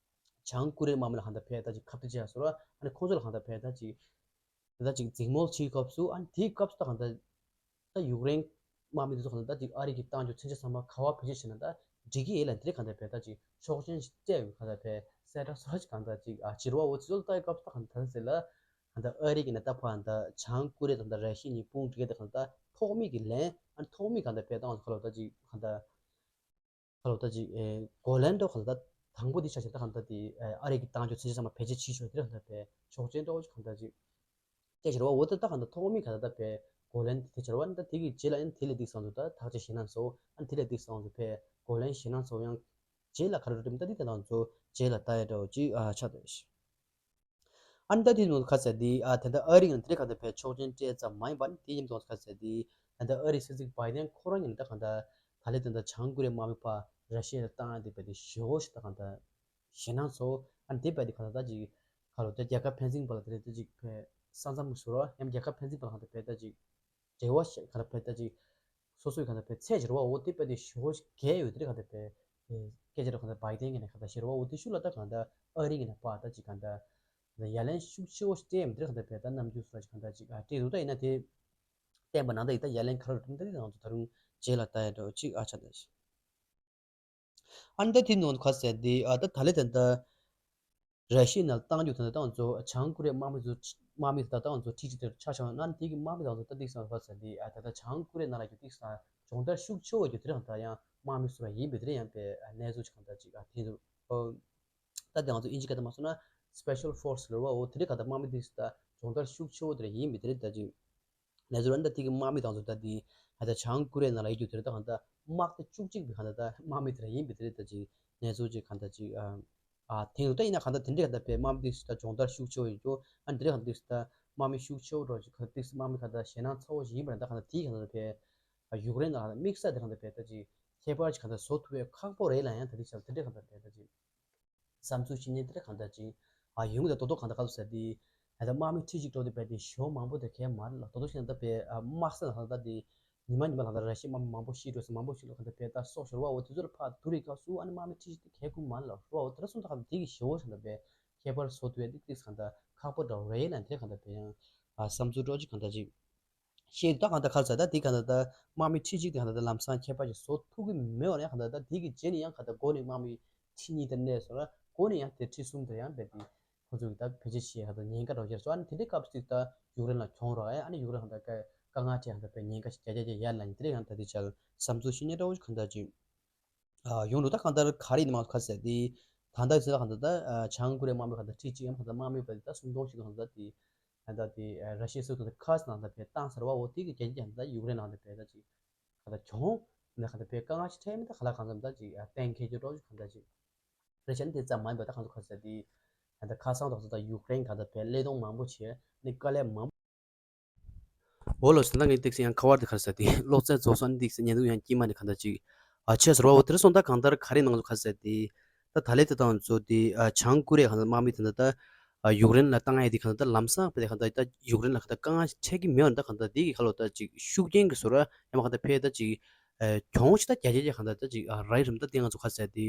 བྱང་ཀོ་རི་ཡའི་དམག་མི་ལ་གང་ལྟར་ཕར་ད་ཅིག་ཁ་གཏད་བྱས་སོང་ར། ཨ་ནི་ཁོང་ཚོ་ལ་གང་ལྟར་ཕར་ད་ཅིག་ད་ལྟ་ཅིག་འཛིང་མོལ་བྱེད་སྐབས་སུ་ཨ་ནི་དེའི་སྐབས་སུ་ད་གང་ལྟར་ད་ཡུཀ་རེན་དམག་མི་དེ་ཚོ་གང་ལྟར་ད་ཅིག་ཨ་རི་གིས་བཏང་རྒྱུ་མཚོན་ཆ་ཚང་མ་ག་པར་བེད་སྤྱོད་བྱས་ན་ད་འགྲིག་གི་ཡོད་ལ། འདིར་གང་ལྟར་ཕར་ད་ཅིག་ཆོག་མཆན་ཞིག་སྤྲད་ཡོད། གང་ལྟར་ཕར་གསལ་བསྒྲགས་སོགས་ཅིག་གང་ལྟར་ཅིག་ཨ་བྱེད་རོགས་འོ། ཚོད་ལྟ་ཡི་སྐབས་སུ་ད་གང་ལྟར་ཟེར་ལ་གང་ལྟར་ཨ་རི་གིས་ན་ད་ཕར་གང་ལྟར་བྱང་ཀོ་རི་ཡ་དང་ད་ར་ཤི་ཡ་གཉིས་དཔུང་སྒྲིག་གི་ད་གང་ལྟར་ཐོག་མེད་ཀྱི་ལན་ཨ་ཐོག་མེད་གང་ལྟར་ཕར་བཏང་བ་ཁ་ལོ་ད་ཅིག་གང་ལྟར་ཁ་ལོ་ད་ཅིག་ཨེ་གོ་ལན་འགྲོ་གང་ལྟར་དང་པོ་དེ་ཆ་བཞག་ད་གང་ལྟར་དེ་ཨ་རི་གིས་བཏང་རྒྱུ་མཚོན་ཆ་ཚང་མ་བེད་སྤྱོད་བྱེད་ཆོག་དེ་གང་ལྟར་ཕར་ཆོག་མཆན་འགྲོ་གང་ལྟར་ཅིག་སྐད་ཆ་རེད་བ། འོ་ད་ད་གང་ལྟར་ཐོག་མའི་གང་ལྟར་ད་ཕར་གོ་ལན་དེ་ཆ་རེད་བ། ད་དེ་གི་རྗེས་ལ་ཡང་དེ་ལས་སྡུག་སང་དུ་ད་ཐག་གཅོད་བྱེད་ན་སོ་ཨ་དེ་ལས་སྡུག་སང་དུ་ཕར་གོ་ལན་བྱེད་ན་སོ་ཡང་རྗེས་ལ་ག་རེ་འགྲོ་ད་དེ་ད་དང་ཚོ་རྗེས་ལ་ད་ཡ་འདྲ་བོ་ཅིག་ཨ་ཆགས་ད། ཨ་ནི་ད་དེ་ནང་ག་ཟེར་དེ་ཨ་ད་ལྟ་ཨ་རི་ངོས་ནས་དེ་ག་ད་ཕར་ཆོག་མཆན་སྤྲད་ཙམ་མ་ཡིན་པ་ནི་དེ་ཡིན་དང་ག་ཟེར་དེ་ད་ལྟ་ཨ་རི་སྲིད་འཛིན་བྷའི་ཌེན་ཁོ་རང་ཡིན་ད་གང་ལྟར་ད་ལྟ་དེ་འདྲ་བྱང་ཀོ་རི་ཡའི་དམག་མི་ཕར་ར་ཤི་ཡ་ལ་བཏང་ཡ་དེ་བས་དེ་ཞེ་པོ་ཞིག་ད་གང་ལྟར་ཞེད་སྣང་ཚ་བོ། ཨ་ནི་དེ་བས་དེ་གང་ལྟར་ད་ཅིག་ག་ལོ་ད་རྒྱལ་ཁབ་ཕན་ཚུན་བར་ལ་དེ་རེད་ད་ཅིག་ཕར་ས་མཚམས་སུ་རོ་ཡང་རྒྱལ་ཁབ་ཕན་ཚུན་བར་ལ་གང་ལྟར་བས་ད་ཅིག་འབྲེལ་བ་ཞིག་ག་ལ་བས་ད་ཅིག་སོ་སོའི་གང་ལྟར་བས་ཚད་ཅིག་རེད་བ། འོ་དེ་བས་དེ་ཞེ་པོ་ཞིག་གལ་ཡོད་དེ་རེད་གང་ལྟར་བས། སྐད་ཆ་རེ་གང་ལྟར་བྷའི་ཌེན་གྱི་ནས་གང་ལྟར་ཞེ་རེད་བ། འོ་དེ་ཤུགས་ལ་ད་གང་ལྟར་ཨ་རི་གི་ནས་ཕར་ད་ཅིག་གང་ལྟར་ཡ་ལན་ཤུགས་ཆེ་བོ་ཞིག་སྤྲད་མི་དེ་རེད་གང་ལྟར་བས་ད་རྣམ་འགྱུར་སོགས་ཅིག་གང་ལྟར་ཅིག་ཨ་སྤྲད་འདུག་ད་ཡིན་ན་དེ་བསྟན་པ་ནང་ད་ཡིན་ད་ཡ་ལན་ག་རེ་རེད་ད་དེ་ང་ཚོ་ད་རུང་རྗེས་ལ་ད་ཡ་འདྲ་བོ་ཅིག་ཨ་ཆ་ད་ཞིག་ཨ་ནི་ད་དེ་ནང་ག་ཟེར་དེ་ཨ་ད་ད་ལེ་དེ་འདྲ་ར་ཤི་ཡ་ནང་བཏང་རྒྱུ་དེ་འདྲ་ད་ང་ཚོ་བྱང་ཀོ་རི་ཡའི་དམག་མི་ཚོ་དམག་མི་དེ་ད་ད་ང་ཚོ་ཁྲི་གཅིག་དེར་ཆ་བཞག་ན་དེ་གི་དམག་མི་ད་ང་ཚོ་ད་ཏིག་སང་ག་ཟེར་དེ་ཨ་ད་ད་བྱང་ཀོ་རི་ཡ་ནང་ལ་རྒྱུ་ཏིག་སང་ སྦྱོང་བརྡར་ཤུགས་ཆེ་བོ་ཡོད་དེ་རིང་ད་ཡང་དམག་མི་སུ་ར་ཡིན་པའི་དེ་རིང་ཡང་པའི་གནས་ཚུལ་གང་ལྟར་ཅིག་ཨ་ཐེངས་སུ་ཨོ། ད་དེ་ང་ཚོ་ཨིན་ཇི་སྐད་དུ་མ་སོང་ན་special force ལ་བ་འོ་དེ་རིང་གང་ལྟར་དམག་མི་དེ་ད་སྦྱོང་བརྡར་ཤུགས་ཆེ་བོ་དེ་རིང་ཡིན་པའི་དེ་རིང་ད་ཅིག་གནས་ཚུལ་ར་འདི་དེ་གི་དམག་མི་དང་ཚོ་ད་དེ་ད་བྱང་ཀོ་རི་ཡ་ནང་ལ་ཡོད་རྒྱུ་དེ་རིང་ད་གང་ལྟར་དམག་སྡེ་བཅུ་གཅིག་པའི་གང་ལྟར་ད་དམག་མི་དེ་རིང་ཡིན་པའི་དེ་རིང་ད་ཅིག་གནས་ཚུལ་ཅིག་གང་ལྟར་ཅིག་ཨ། ཨ་ཐེངས་སུ་ད་ཡིན་ན་གང་ལྟར་དེ་འདྲའི་གང་ལྟར་བས་དམག་མི་དེ་ད་སྦྱོང་བརྡར་ཤུགས་ཆེ་བོ་ཡིན་རྒྱུ་ཨ་འདི་འདྲའི་གང་ལྟར་ད་དམག་མི་ཤུགས་ཆེ་བོ་འགྲོ་ཅིག་གང་ལྟར་དམག་མི་གང་ལྟར་ཞེད་སྣང་ཚ་བོ་ཞིག་ཡིན་པ་རེད། ད་གང་ལྟར་དེའི་གང་ལྟར་བས་ཨ་ཡུཀ་རེན་ལ་གང་ལྟར་དམིགས་བསལ་དེ་གང་ལྟར་བས་ད་ཅིག་ཁྱད་པར་ཅིག་གང་ལྟར་བཟོ་ཐུབ་པའི་ཁག་པོ་རེད་ལ་ཡང་ད་དེ་ཆ་དེ་འདྲའི་གང་ལྟར་བས་ད་ཅིག་བསམ་ཚུལ་ཤེས་མཁན་དེ་འདྲ་གང་ལྟར་ཅིག་ཨ་ཡོང་གི་ད་རྡོག་རྡོག་གང་ལྟར་ག་ཚོད་ཟེར་དེ་ད་ལྟ་དམག་མི་ཁྲི་གཅིག་འགྲོ་དུས་བས་དེ་ཞོ་མང་པོ་དེ་གས་མ་རེད་ལ་རྡོག་རྡོག་ཤིག་ད་ལྟ་བས་དམག་ས་ལ་ད་ལྟ་དེ་ཉི་མ་ཉི་མ་ལ་ད་ར་ཤི་དམག་མི་མང་པོ་ཤི་འགྲོ་ས་མང་པོ་ཤི་འགྲོ་གང་ལྟར་བས་ད་སྲོག་ཤོར་བ་འོ་དེ་ཚོ་ལ་ཕར་བསྡུར་རེས་སྐབས་སུ་ཨ་ནི་དམག་མི་ཁྲི་གཅིག་དེ་གས་དགུ་མ་རེད་ལ་རོ་འོ་དེ་འདྲ་སོང་ད་གང་ལྟར་དེ་གི་ཞེ་བོ་ཞིག་ད་བས་ཁྱད་པར་བཟོ་ཐུབ་ཡ་དེ་ཏིག་གང་ལྟར་ཁག་པོ་འདྲ་བོ་རེད་ལ་དེ་གང་ལྟར་བས་ཡང་ཨ་བསམ་ཚུལ་འགྲོ་ཅིག་གང་ལྟར་ཅིག་ཤེས་ད་གང་ལྟར་ག་རེ་ཟེར་ད་དེ་གང་ལྟར་ད་དམག་མི་ཁྲི་གཅིག་དེ་གང་ལྟར་ད་ལམ་སང་ཁྱད་པར་ཅིག་བཟོ་ཐུབ་ཀྱི་མེད་པ་ནས་གང་ལྟར་ད་དེ་གི་རྗེས་ནས་ཡང་གང་ལྟར་འགོ་ནས་དམག་མི་ཁྲི་གཉིས་དེ་གནས་སོང་ན་འགོ་ནས་ཡང་དེ་ཁྲི་གསུམ་དེ་ཡང་རྦད་དེ་ཁོ་ཚོ་གི་ད་བེད་སྤྱོད་བྱེད་ཡ་གང་ལྟར་ཉེན་ཁ་འདྲ་བོ་ཡོད་སོང་ཨ་ནི་དེ་འདྲའི་སྐབས་སུ་ད་ཡུཀ་རེན་ལ་གྱོང་རག་ཨ་ནི་ཡུཀ་རེན་གང་ལྟར་དཀའ་དཀའ་ངལ་འཕྲད་གང་ལྟར་བས་ཉེན་ཁ་ཞིག་རྒྱ་རྒྱ་རྒྱ་ཡར་ལངས་དེ་འདྲའི་ཡང་ད་དེ་ཆ་བསམ་ཚུལ་ཤེས་མཁན་འདྲ་བོ་ཞིག་གང་ལྟར་ཅིག་ཨ་ཡོང་འདུག་ད་གང་ལྟར་ག་རེ་ཡིན་མ་ག་ཟེར་དེ་ད་ལྟ་ཟེར་གང་ལྟར་ད་བྱང་ཀོ་རི་ཡའི་དམག་མི་གང་ལྟར་ཁྲི་གཅིག་ཡང་གང་ལྟར་དམག་མི་བར་ད་སུམ་སྟོང་ཞིག་གང་ལྟར་དེ་གང་ལྟར་དེ་ར་ཤི་ཡའི་སྲིད་དོན་ཁ་སང་གང་ལྟར་བས་བཏང་ཟེར་བ་འོ་དེ་གི་རྒྱ་རྒྱ་གང་ལྟར་ཡུཀ་རེན་གང་ལྟར་བས་ད་ཅིག་གང་ལྟར་གྱོང་ནས་གང་ལྟར་བས་དཀའ་ངལ་ཞིག་འཕྲད་མི་ད་ག་ལ་གང་ལྟར་ད་ཅིག་གཏན་འཁེལ་རྒྱུ་འགྲོ་ཞིག་གང་ལྟར་ཅིག་རེ་ཆ་ནི་དེ་ཙམ་མ་ཡིན་པ་ད་གང་ལྟར་ག་ཟེར་དེ་གང་ལྟར་ཁ་སང་ཐོག་ས་ད་ཡུཀ་རེན་གང་ལྟར་བས་ཀླད་སྟོང་མང་པོ་བྱས་ནི་དཀའ་ལས་མང་པོ། འོ་ལོ་ཟེར་ན་ངས་ཏིག་སེ་ཡང་ཁ་བར་དེ་ག་རེ་ཟེར་དེ་གློག་རྫས་རྫོགས་སོང་ནི་ཏིག་སེ་ཉན་འདུག་ཡང་སྐྱིད་མ་ནི་ག་འདྲ་ཅིག་ཨ་ཆེ་ཟེར་བ་འོ་དེར་སོང་ད་གང་ལྟར་ག་རེ་ནང་ཚོ་ག་རེ་ཟེར་དེ་ད་ད་ལེ་དེ་དང་ཚོ་དེ་ཨ་བྱང་ཀོ་རི་ཡ་གང་ལྟར་དམག་མི་དེ་འདྲ་ད་ཨ་ཡུཀ་རེན་ལ་བཏང་ཡ་དེ་གང་ལྟར་ད་ལམ་སང་བས་དེ་གང་ལྟར་ད་ཡུཀ་རེན་ལ་གང་ལྟར་དཀའ་ངལ་འཕྲད་ཀྱི་མེད་པ་ད་གང་ལྟར་དེ་གི་ཁ་ལོ་ད་ཅིག་ཤུགས་རྐྱེན་གི་བཟོ་ར་ཡང་མ་གང་ལྟར་ཕེ་ད་ཅིག་ཨ་གྱོང་ཞིག་ད་རྒྱ་རྒྱ་རྒྱ་གང་ལྟར་ད་ཅིག་ཨ་ར་ཡི་རིམ་ད་དེ་ང་ཚོ་ག་རེ་ཟེར་དེ།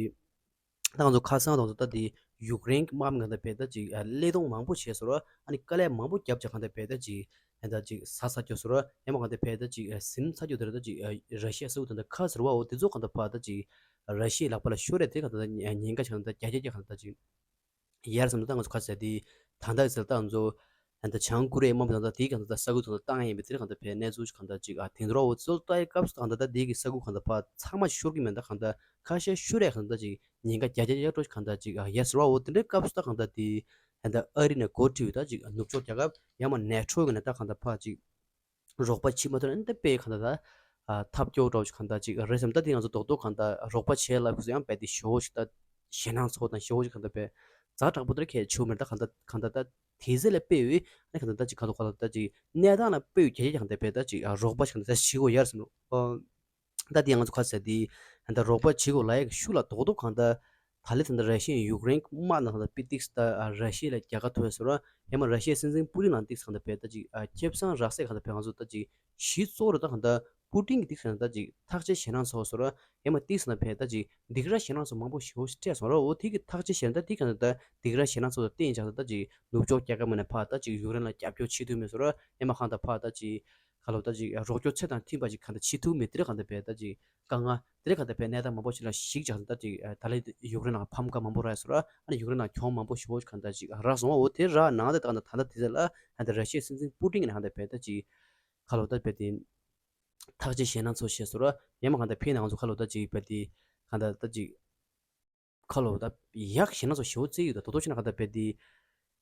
ད་ང་ཚོ་ཁ་སང་དང་ཚོ་ད་དེ་ཡུཀ་རེན་གྱི་དམག་མི་གང་ལྟར་བས་ད་ཅིག་ཀླད་སྟོང་མང་པོ་བྱས་སོང་ར་ཨ་ནི་དཀའ་ལས་མང་པོ་བརྒྱབ་བྱས་གང་ལྟར་བས་ད་ཅིག་ཨ་ད་ཅིག་ཟ་ཚར་རྒྱུ་སོང་ར་ཡང་མ་གང་ལྟར་བས་ད་ཅིག་ཟིན་ཚར་རྒྱུ་དེ་ར་ད་ཅིག་ར་ཤི་ཡ་ས་ཁུལ་དེ་འདྲ་ཁ་ཟེར་བའོ་དེ་ཚོ་གང་ལྟར་ཕར་ད་ཅིག་ར་ཤི་ཡའི་ལག་པ་ལ་ཤོར་རེད་དེ་གང་ལྟར་ཉེན་ཁ་ཆགས་གང་ལྟར་རྒྱ་སྐྱེད་ཀྱི་གང་ལྟར་ཅིག་ཡར་སོང་ད་ང་ཚོ་ཁ་ཟེར་དེ་ད་ལྟ་ཟེར་ད་ང་ཚོ་ད་ལྟ་བྱང་ཀོ་རི་ཡའི་དམག་མི་ད་ལྟ་དེའི་གང་ལྟར་ས་ཁུལ་ད་ལྟ་བཏང་ཡིན་པའི་དེར་གང་ལྟར་བས་གནས་ཚུལ་གང་ལྟར་ཅིག་ཨ་དེང་དུ་ར་འོ་ཚོ་ལྟ་ཡི་སྐབས་སུ་གང་ལྟར་ད་དེའི་གི་ས་ཁུལ་གང་ལྟར་ཕར་ཚང་མ་ཤོར་གི་མེད་ད་གང་ལྟར་ཁ་ཤས་ཤོར་ཡ་གང་ལྟར་ཅིག་ཉེན་ཁ་རྒྱ་རྒྱ་རྒྱ་འགྲོ་གང་ལྟར་ཅིག་ཨ་ཡ་ཟེར་བ་འོ་དེ་འདྲའི་སྐབས་སུ་ད་གང་ལྟར་དེ་ད་ལྟ་ཨ་རི་ནས་འགོ་ཁྲིད་ཡོད་ད་ཅིག་ནུབ་ཕྱོགས་རྒྱལ་ཁབ་ཡང་མ་ནེ་ཊོ་གི་ནས་ད་གང་ལྟར་ཕར་ཅིག་རོགས་པ་བྱེད་མ་ཐུབ་ན་འདི་དཔེ་གང་ལྟར་ད་ཨ་ཐབས་སྐྱོ་འདྲ་བོ་ཞིག་གང་ལྟར་ཅིག་རེད་བསམ། ད་དེ་ང་ཚོ་རྡོག་རྡོག་གང་ལྟར་རོགས་པ་བྱས་ལབ་ཁུ་ཚོ་ཡང་རྦད་དེ་ཞེ་བོ་ཞིག་ད་ཞེད་སྣང་ཚ་བོ་དང་ཞེ་བོ་ཞིག་གང་ལྟར་བས་ཛ་དྲག་པོ་དེར་གལ་ཆེ་བོ་མེད། ད་གང་ལྟར་གང་ལྟར་ད་དེ་ཚེ་ལ་དཔེ་ཡོད་ཨ་གང་ལྟར་ད་ཅིག་ག་ལོ་ག་ལོ་ད་ཅིག་གནས་སྟངས་ལ་དཔེ་ཡོད་གལ་ཆེ་གང་ལྟར་བས་ད་ཅིག་ཨ་རོགས་པ་ཞིག་གང་ལྟར་ད་བྱེད་དགོས་ཡ་རེད་བསམ་ལོ། ཨ་ད་དེ་ང་ཚོ་ཁ་ཟེར་དེ་ད་རོགས་པ་བྱེད་དགོས་ལབ་ཡ་གི་ཤུགས་ལ་རྡོག་རྡོག་གང་ལྟར་ད་ལེ་ད་ལྟ་ར་ཤི་ཡ་ཡུཀ་རེན་དམག་ནང་ད་ལྟ་པི་ཏིག་ད་ར་ཤི་ཡ་ལ་རྒྱལ་ཁ་ཐོབ་ཟེར་བ་ཡང་མ་ར་ཤི་ཡའི་སྲིད་འཛིན་པུ་ཏིན་ནང་ཏིག་ད་ལྟ་བས་ད་ཅིག་ཨ་ཁེ་བཟང་རག་སའི་གང་ལྟར་བས་ང་ཚོ་ད་ཅིག་གཞི་གཙོ་བོ་རེད་ད་གང་ལྟར་པུ་ཏིན་གྱི་ཏིག་ད་ཅིག་ཐག་བཅད་ཞེད་སྣང་ཚ་བོ་ཟེར་བ་ཡང་མ་ཏིག་ད་བས་ད་ཅིག་སྡིགས་ར་ཞེད་སྣང་ཚ་མང་པོ་ཞེ་བོ་ཞིག་སྤྲད་སོང་ར་འོ་དེ་གི་ཐག་བཅད་ཞེད་སྣང་ད་ཏིག་གང་ལྟར་སྡིགས་ར་ཞེད་སྣང་ཚ་བོ་ད་བསྟན་ཅག་ད་ཅིག་ནུབ་ཕྱོགས་རྒྱལ་ཁབ་མ་ནས་ཕར་ད་ཅིག་ཡུཀ་རེན་ལ་རྒྱབ་སྐྱོར་བྱེད་ཐུབ་མེད་ཟེར་བ་ཡང་མ་གང་ལྟར་ཕར་ད་ཅིག་ག་ལོ་ད་ཅིག་རོགས་སྐྱོར་ཚད་དང་མཐུན་པ་ཅིག་གང་ལྟར་བྱེད་ཐུབ་མེད་དེ་རེད་གང་ལྟར་བས་ད་ཅིག་དཀའ་ངལ་དེ་རིང་གང་ལྟར་བས་གནས་སྟངས་མང་པོ་ཞིག་ལ་གཞིགས་ཀྱང་ད་ཅིག་ད་ལན་ཡུཀ་རེན་ནང་ཕམ་ཁ་མང་པོ་རག་སོང་ར་ཨ་ནི་ཡུཀ་རེན་ནང་གྱོང་མང་པོ་ཞེ་པོ་ཞིག་གང་ལྟར་ཅིག་རག་སོང་བ་འོ་དེ་རག་ནང་དེ་ད་ད་ད་དེ་ཚེ་ལ་ད་ད་ར་ཤི་ཡའི་སྲིད་འཛིན་པུ་ཏིན་གྱི་ནང་གང་ལྟར་བས་ད་ཅིག་ཁ་ལོ་ད་བས་དེ་ཐག་བཅད་ཞེད་སྣང་ཚ་བོ་བྱས་སོང་ར་ཡང་མ་གང་ལྟར་ཕེ་ནང་ཚོ་ཁ་ལོ་ད་ཅིག་བས་དེ་གང་ལྟར་ད་ཅིག་ཁ་ལོ་ད་ཡག་ཞེད་སྣང་ཚ་བོ་ཞེ་པོ་རྩེ་ཡོད་ད་དོ་དོ་ཕྱིན་ན་གང་ལྟར་བས་དེ།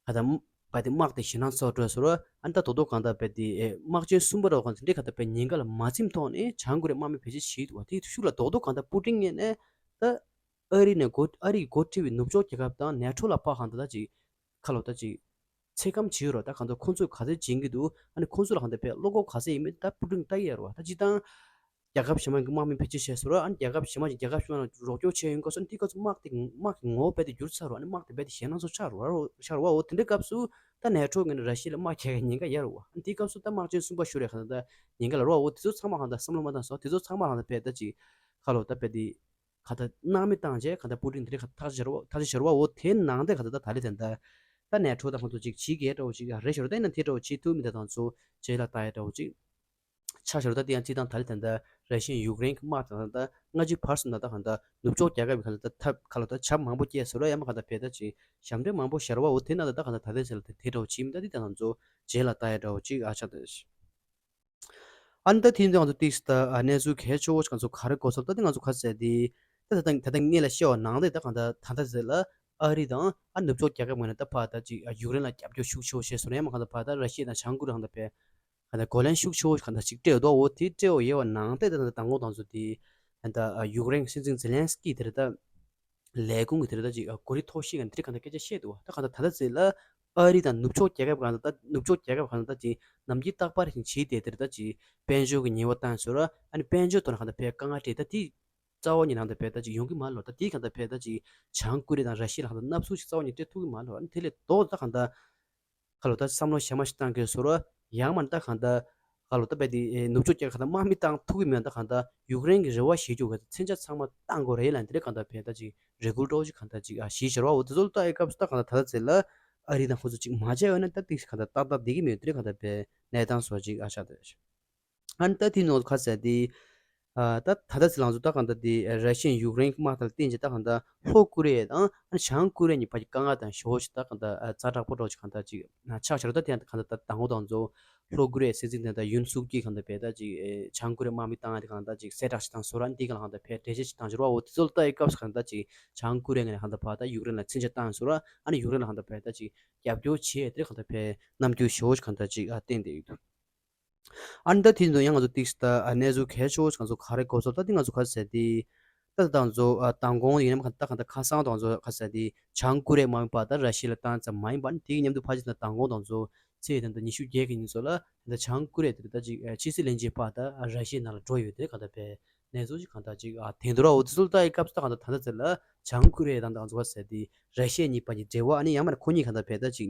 ད་ལྟ་དམག་དེ་ཞེད་སྣང་ཚ་བོ་འགྲོ་ཟེར་བ་ཨ་ནི་ད་དོ་དོ་གང་ལྟར་བས་དེ་དམག་ཆེན་གསུམ་པ་རོགས་གང་དེ་འདྲའི་གང་ལྟར་བས་ཉེན་ཁ་ལ་མ་ཚིམ་ཐོག་ནས་བྱང་ཀོ་རི་ཡའི་དམག་མི་བེད་སྤྱོད་བྱེད་ཡོད་པ་དེ་ཤུགས་ལ་རྡོག་རྡོག་གང་ལྟར་པུ་ཏིན་ངོས་ནས་ད་ཨ་རི་ནས་འགོ་ཨ་རི་གི་འགོ་ཁྲིད་པའི་ནུབ་ཕྱོགས་རྒྱལ་ཁབ་དང་ནེ་ཊོ་ལ་ཕར་གང་ལྟར་ད་ཅིག་ཁ་ལོ་ད་ཅིག་ཚེ་སྐམ་བྱེད་ཡོད་རོགས་ད་གང་ལྟར་ཁོང་ཚོས་ག་ཚོད་བྱེད་ཀྱི་འདུག་ཨ་ནི་ཁོང་ཚོ་ལ་གང་ལྟར་བས་བློ་ཁོག་ག་ཚོད་ཡིན་མིན་ད་པུ་ཏིན་ལྟ་གི་ཡོད་རོགས་ད་ཅིག་དང་། རྒྱལ་ཁབ་གཞན་མ་གི་དམག་མི་བེད་སྤྱོད་བྱས་སོང་ར་ཨ་ནི་རྒྱལ་ཁབ་གཞན་མ་གི་རྒྱལ་ཁབ་གཞན་མ་ལ་རོགས་སྐྱོར་བྱས་ཡོང་དགོས་སོང་དེ་སྐབས་སུ་དམག་དེ་དམག་གི་ངོ་བོ་རྦད་དེ་འགྱུར་ཚར་རོ་ཨ་ནི་དམག་དེ་རྦད་དེ་ཞེད་སྣང་ཚ་བོ་ཆགས་རོ་ཆགས་རོ་བ་འོ་དེ་འདྲའི་སྐབས་སུ་ད་ནེ་ཊོ་ངོས་ནས་ར་ཤི་ཡ་ལ་དམག་རྒྱག་གི་ཉེན་ཁ་ཡོད་རོ་ཨ་ནི་དེའི་སྐབས་སུ་ད་དམག་ཆེན་གསུམ་པ་ཤོར་ཡ་གང་ལྟར་ཉེན་ཁ་ལ་རོ་བ་འོ་དེ་ཚོ་ཚང་མ་གང་ལྟར་བསམ་བློ་མ་བཏང་སོང་དེ་ཚོ་ཚང་མ་གང་ལྟར་རྦད་ད་ཅིག་ཁ་ལོ་ད་རྦད་དེ་གང་ལྟར་སྣང་མེད་བཏང་རྗེས་གང་ལྟར་པུ་ཏིན་དེ་འདྲའི་ཐག་བཅད་བྱས་རོ་ཐག་བཅད་བྱས་རོ་བ་འོ་དེའི་ནང་དེ་གང་ལྟར་ད་ད་ལེ་དེ་འདྲ་ད་ནེ་ཊོ་ད་ཁོང་ཚོ་ཅིག་བྱེད་ཀྱི་འདྲ་བོ་ཅིག་རེད་ཤོར་ད་ཡིན་ན་དེ་འདྲ་བོ་བྱེད་ཐུབ་མི་འདྲ་དང་ཚོ་རྗེས་ལ་ལྟ་ཡ་འདྲ་བོ་ཅིག་ཆ་བཞག་ད་དེ་ཡང་སྤྱི་བཏང་ད་ལི་དེ་འདྲ་ར་ཤི་ཡ་ཡུཀ་རེན་གྱི་དམག་དང་ད་སྔ་ཕྱི་བར་གསུམ་ད་ད་གང་ལྟར་ནུབ་ཕྱོགས་རྒྱལ་ཁབ་ཀྱི་གང་ལྟར་ཐབས་ཁ་ལོ་ད་བྱབ་མང་པོ་སྐྱེས་སོ་ར་ཡ་མ་གང་ལྟར་བས་ད་ཅིག་ཞབས་འདྲེན་མང་པོ་ཤར་བ་འོ་དེ་ན་ད་ད་གང་ལྟར་ད་དེ་ཚེ་ལ་དེ་དེ་འདྲ་བོ་བྱིས་མི་ད་དེ་ད་ང་ཚོ་རྗེས་ལ་ལྟ་ཡ་འདྲ་བོ་ཅིག་ཨ་ཆ་ད། ཨ་ནི་ད་དེ་ཡིན་དུས་ང་ཚོ་ཏིག་ད་ཨ་གནས་ཚུལ་གལ་ཆེ་བོ་ཞིག་ང་ཚོ་ག་རེ་གོ་སོང་། ད་དེ་ང་ཚོ་ག་ཟེར་དེ་ད་ད་ད་ད་ངེད་ལ་བཤད་པ་ནང་དེ་ད་གང་ད་ད་ད་ཟེར་ལ་ཨ་རི་དང་ཨ་ནུབ་ཕྱོགས་རྒྱལ་ཁབ་ངོས་ནས་ད་ཕར་ད་ཅིག་ཡུཀ་རེན་ལ་རྒྱབ་སྐྱོར་ཤུགས་ཆེ་བོ་བྱས་སོང་ནས་མ་གང་ད་ཕར་ད་ར་ཤི་ཡ་དང་བྱང་ཀོ་རི་ཡ་གང་ད་ཕར་གང་ད་གོ་ལན་ཤུགས་ཆེ་བོ་གང་ད་ཅིག་སྤྲད་འདུག་འོ་དེ་སྤྲད་འོ་ཡོད་པ་ནང་དེ་ད་ད་མདང་དགོང་དང་ཚོ་དེ་ད་ཡུཀ་རེན་སྲིད་འཛིན་ཛེ་ལན་སི་ཀི་དེ་རེད་ད། ལས་ཁུངས་ཀྱི་དེ་རེད་ད་ཅིག་གོ་རི་ཐོག་ཤིག་ག་དེ་རེད་གང་ད་སྐད་ཆ་བཤད་འདུག་ད་གང་ད་ད་ད་ཟེར་ལ་ཨ་རི་དང་ནུབ་ཕྱོགས་རྒྱལ་ཁབ་གང་ད་ད་ནུབ་ཕྱོགས་རྒྱལ་ཁབ་གང་ད་ད་ཅིག་ནམ་རྒྱུན་རྟག་པར་བཞིན་བྱེད་དེ་དེ་རེད་ད་ཅིག་དཔལ་འབྱོར་གྱི་ཉེས་པ་བཏང་ཟེར་ར། ཨ་ནི་དཔལ་འབྱོར་ཐོག་ནས་གང་ད་ཕར་དཀའ་ངལ་སྤྲད་ད་དེ་རྩ་བ་ཉིད་ནང་ད་ཕར་ད་ཅིག་ཡོང་གི་མ་རེད་ལོ། ད་དེ་གང་ད་ཕར་ད་ཅིག་བྱང་ཀོ་རི་ཡ་དང་ར་ཤི་ཡ་ལ་གང་ད་མནར་གསོད་ཅིག་རྩ་བ་ཉིད་སྤྲད་ཐུབ་ཀྱི་མ་རེད་ལོ། ཨ་ནི་དེ་ལས་ལྡོག་ད་གང་ད་ཁ་ལོ་ད་བསམ་བློ་གཞན་མ་ཞིག་བཏང་དགོས་ཟེར་ར། ཡང་མ་ད་གང་ད་ཁ་ལོ་ད་རྦད་དེ་ནུབ་ཕྱོགས་རྒྱལ་ཁབ་ད་དམག་མི་བཏང་ཐུབ་ཀྱི་མེད་ད་གང་ད་ཡུཀ་རེན་གྱི་རེ་བ་བཞེས་རྒྱུ་ག་མཚོན་ཆ་ཚང་མ་བཏང་དགོས་རེད་ལབ་དེ་རེད་གང་ད་ཕར་ད་ཅིག་རེ་སྐུལ་འདྲ་བོ་ཅིག་གང་ད་ཅིག་ཨ་བཞེས་བཞག་ར། འོ་དེ་ཚོ་ལ་ལྟ་ཡི་སྐབས་སུ་ད་གང་ད་ད་ད་ཟེར་ལ་ཨ་རི་དང་ཁོ་ཚོ་ཅིག་མ་བྱས་ཡོད་ན་ད་ཏིག་གང་ད་ཏག་ཏག་བསྡད་ཀྱི་མེད་དེ་རེད་གང་ད་ཕར་གནས་སྟངས་བཟོ་ཅིག་ཨ་ཆགས་དེ། ཨ་ནི་ད་དེ་ནང་ཁ་ཟེར་དེ། ཨ་ད་ད་ད་ཚེ་ལང་ཚོ་ད་གང་ད་དེ་ར་ཤི་ཡན་ཡུཀ་རེན་དམག་དང་བསྟུན་ཅིག་ད་གང་ད་ལྷོ་ཀོ་རི་ཡ་དང་ཨ་ནི་བྱང་ཀོ་རི་ཡ་གཉིས་བར་གྱི་དཀའ་ངལ་དང་ཞོ་ཞིག་ད་གང་ད་ཨ་ཛ་དྲག་པོ་འདྲ་ཅིག་གང་ད་ཅིག་ཆགས་ཆགས་ད་དེ་གང་ད་ད་དང་པོ་དང་ཚོ་ལྷོ་ཀོ་རི་ཡ་སྲིད་འཛིན་དེ་ད་ཡུན་སུག་གིས་གང་ད་ཕར་ད་ཅིག་བྱང་ཀོ་རི་ཡ་དམག་མི་བཏང་ཡ་དེ་གང་ད་ཅིག་གསལ་བསྒྲགས་ཅིག་བཏང་ཟེར་ར། ཨ་ནི་དེ་གང་ལ་གང་ད་ཕར་འགྲེལ་བཤད་ཅིག་བཏང་ཟེར་བ། འོ་དེ་ཚོ་ལ་ལྟ་ཡི་སྐབས་སུ་གང་ད་ཅིག་བྱང་ཀོ་རི་ཡ་ངོས་ནས་གང་ད་ཕར་ད་ཡུཀ་རེན་ལ་མཚོན་ཆ་བཏང་ཟེར་ར། ཨ་ནི་ཡུཀ་རེན་ལ་གང་ད་ཕར་ད་ཅིག་རྒྱབ་སྐྱོར་བྱེད་ཡ་དེ་གང་ད་ཕར་རྣམ་འགྱུར་ཞོ་ཞིག་གང་ད་ཅིག་ཨ་བསྟན་བསྡད་ཡོད་འདུག་ཨ་ནི་ད་དེ་ཚོ་ཡང་ང་ཚོ་ཏིག་ད་གནས་ཚུལ་གལ་ཆེ་བོ་ང་ཚོ་ག་རེ་གོ་སོང་། ད་དེ་ང་ཚོ་ག་ཟེར་དེ་ད་ད་ང་ཚོ་མདང་དགོང་ཡིན་ནམ་ད་གང་ད་ཁ་སང་ད་ང་ཚོ་ག་ཟེར་དེ་བྱང་ཀོ་རི་ཡ་དམག་མི་ཕར་ད་ར་ཤི་ཡ་ལ་བཏང་ཙམ་མ་ཡིན་པ། ཨ་ནི་དེ་གི་མཉམ་དུ་ཕར་ཅིག་ད་མདང་དགོང་ད་ང་ཚོ་ཚེས་ད་ད་ཉི་ཤུ་བརྒྱད་ཀྱི་ཉིན་ཚོ་ལ་ད་བྱང་ཀོ་རི་ཡ་དེ་ད་ཅིག་ཕྱི་སྲིད་བློན་ཆེན་ཕར་ད་ར་ཤི་ཡའི་ནང་ལ་འགྲོ་ཡོད་དེ་གང་ད་ཕར་གནས་ཚུལ་ཅིག་གང་ད་ཅིག་ཨ་དེ་འདུག་ར། འོ་དེ་ཚོ་ལ་ལྟ་ཡི་སྐབས་སུ་ད་གང་ད་ད་ད་ལ་བྱང་ཀོ་རི་ཡ་དང་ད་ང་ཚོ་ག་ཟེར་དེ་ར་ཤི་ཡ་གཉིས་བར་གྱི་འབྲེལ་བ་ཨ་ནི་ཡང་མ་ཁོ་གཉིས་གང་ད་ཕར་ད་ཅིག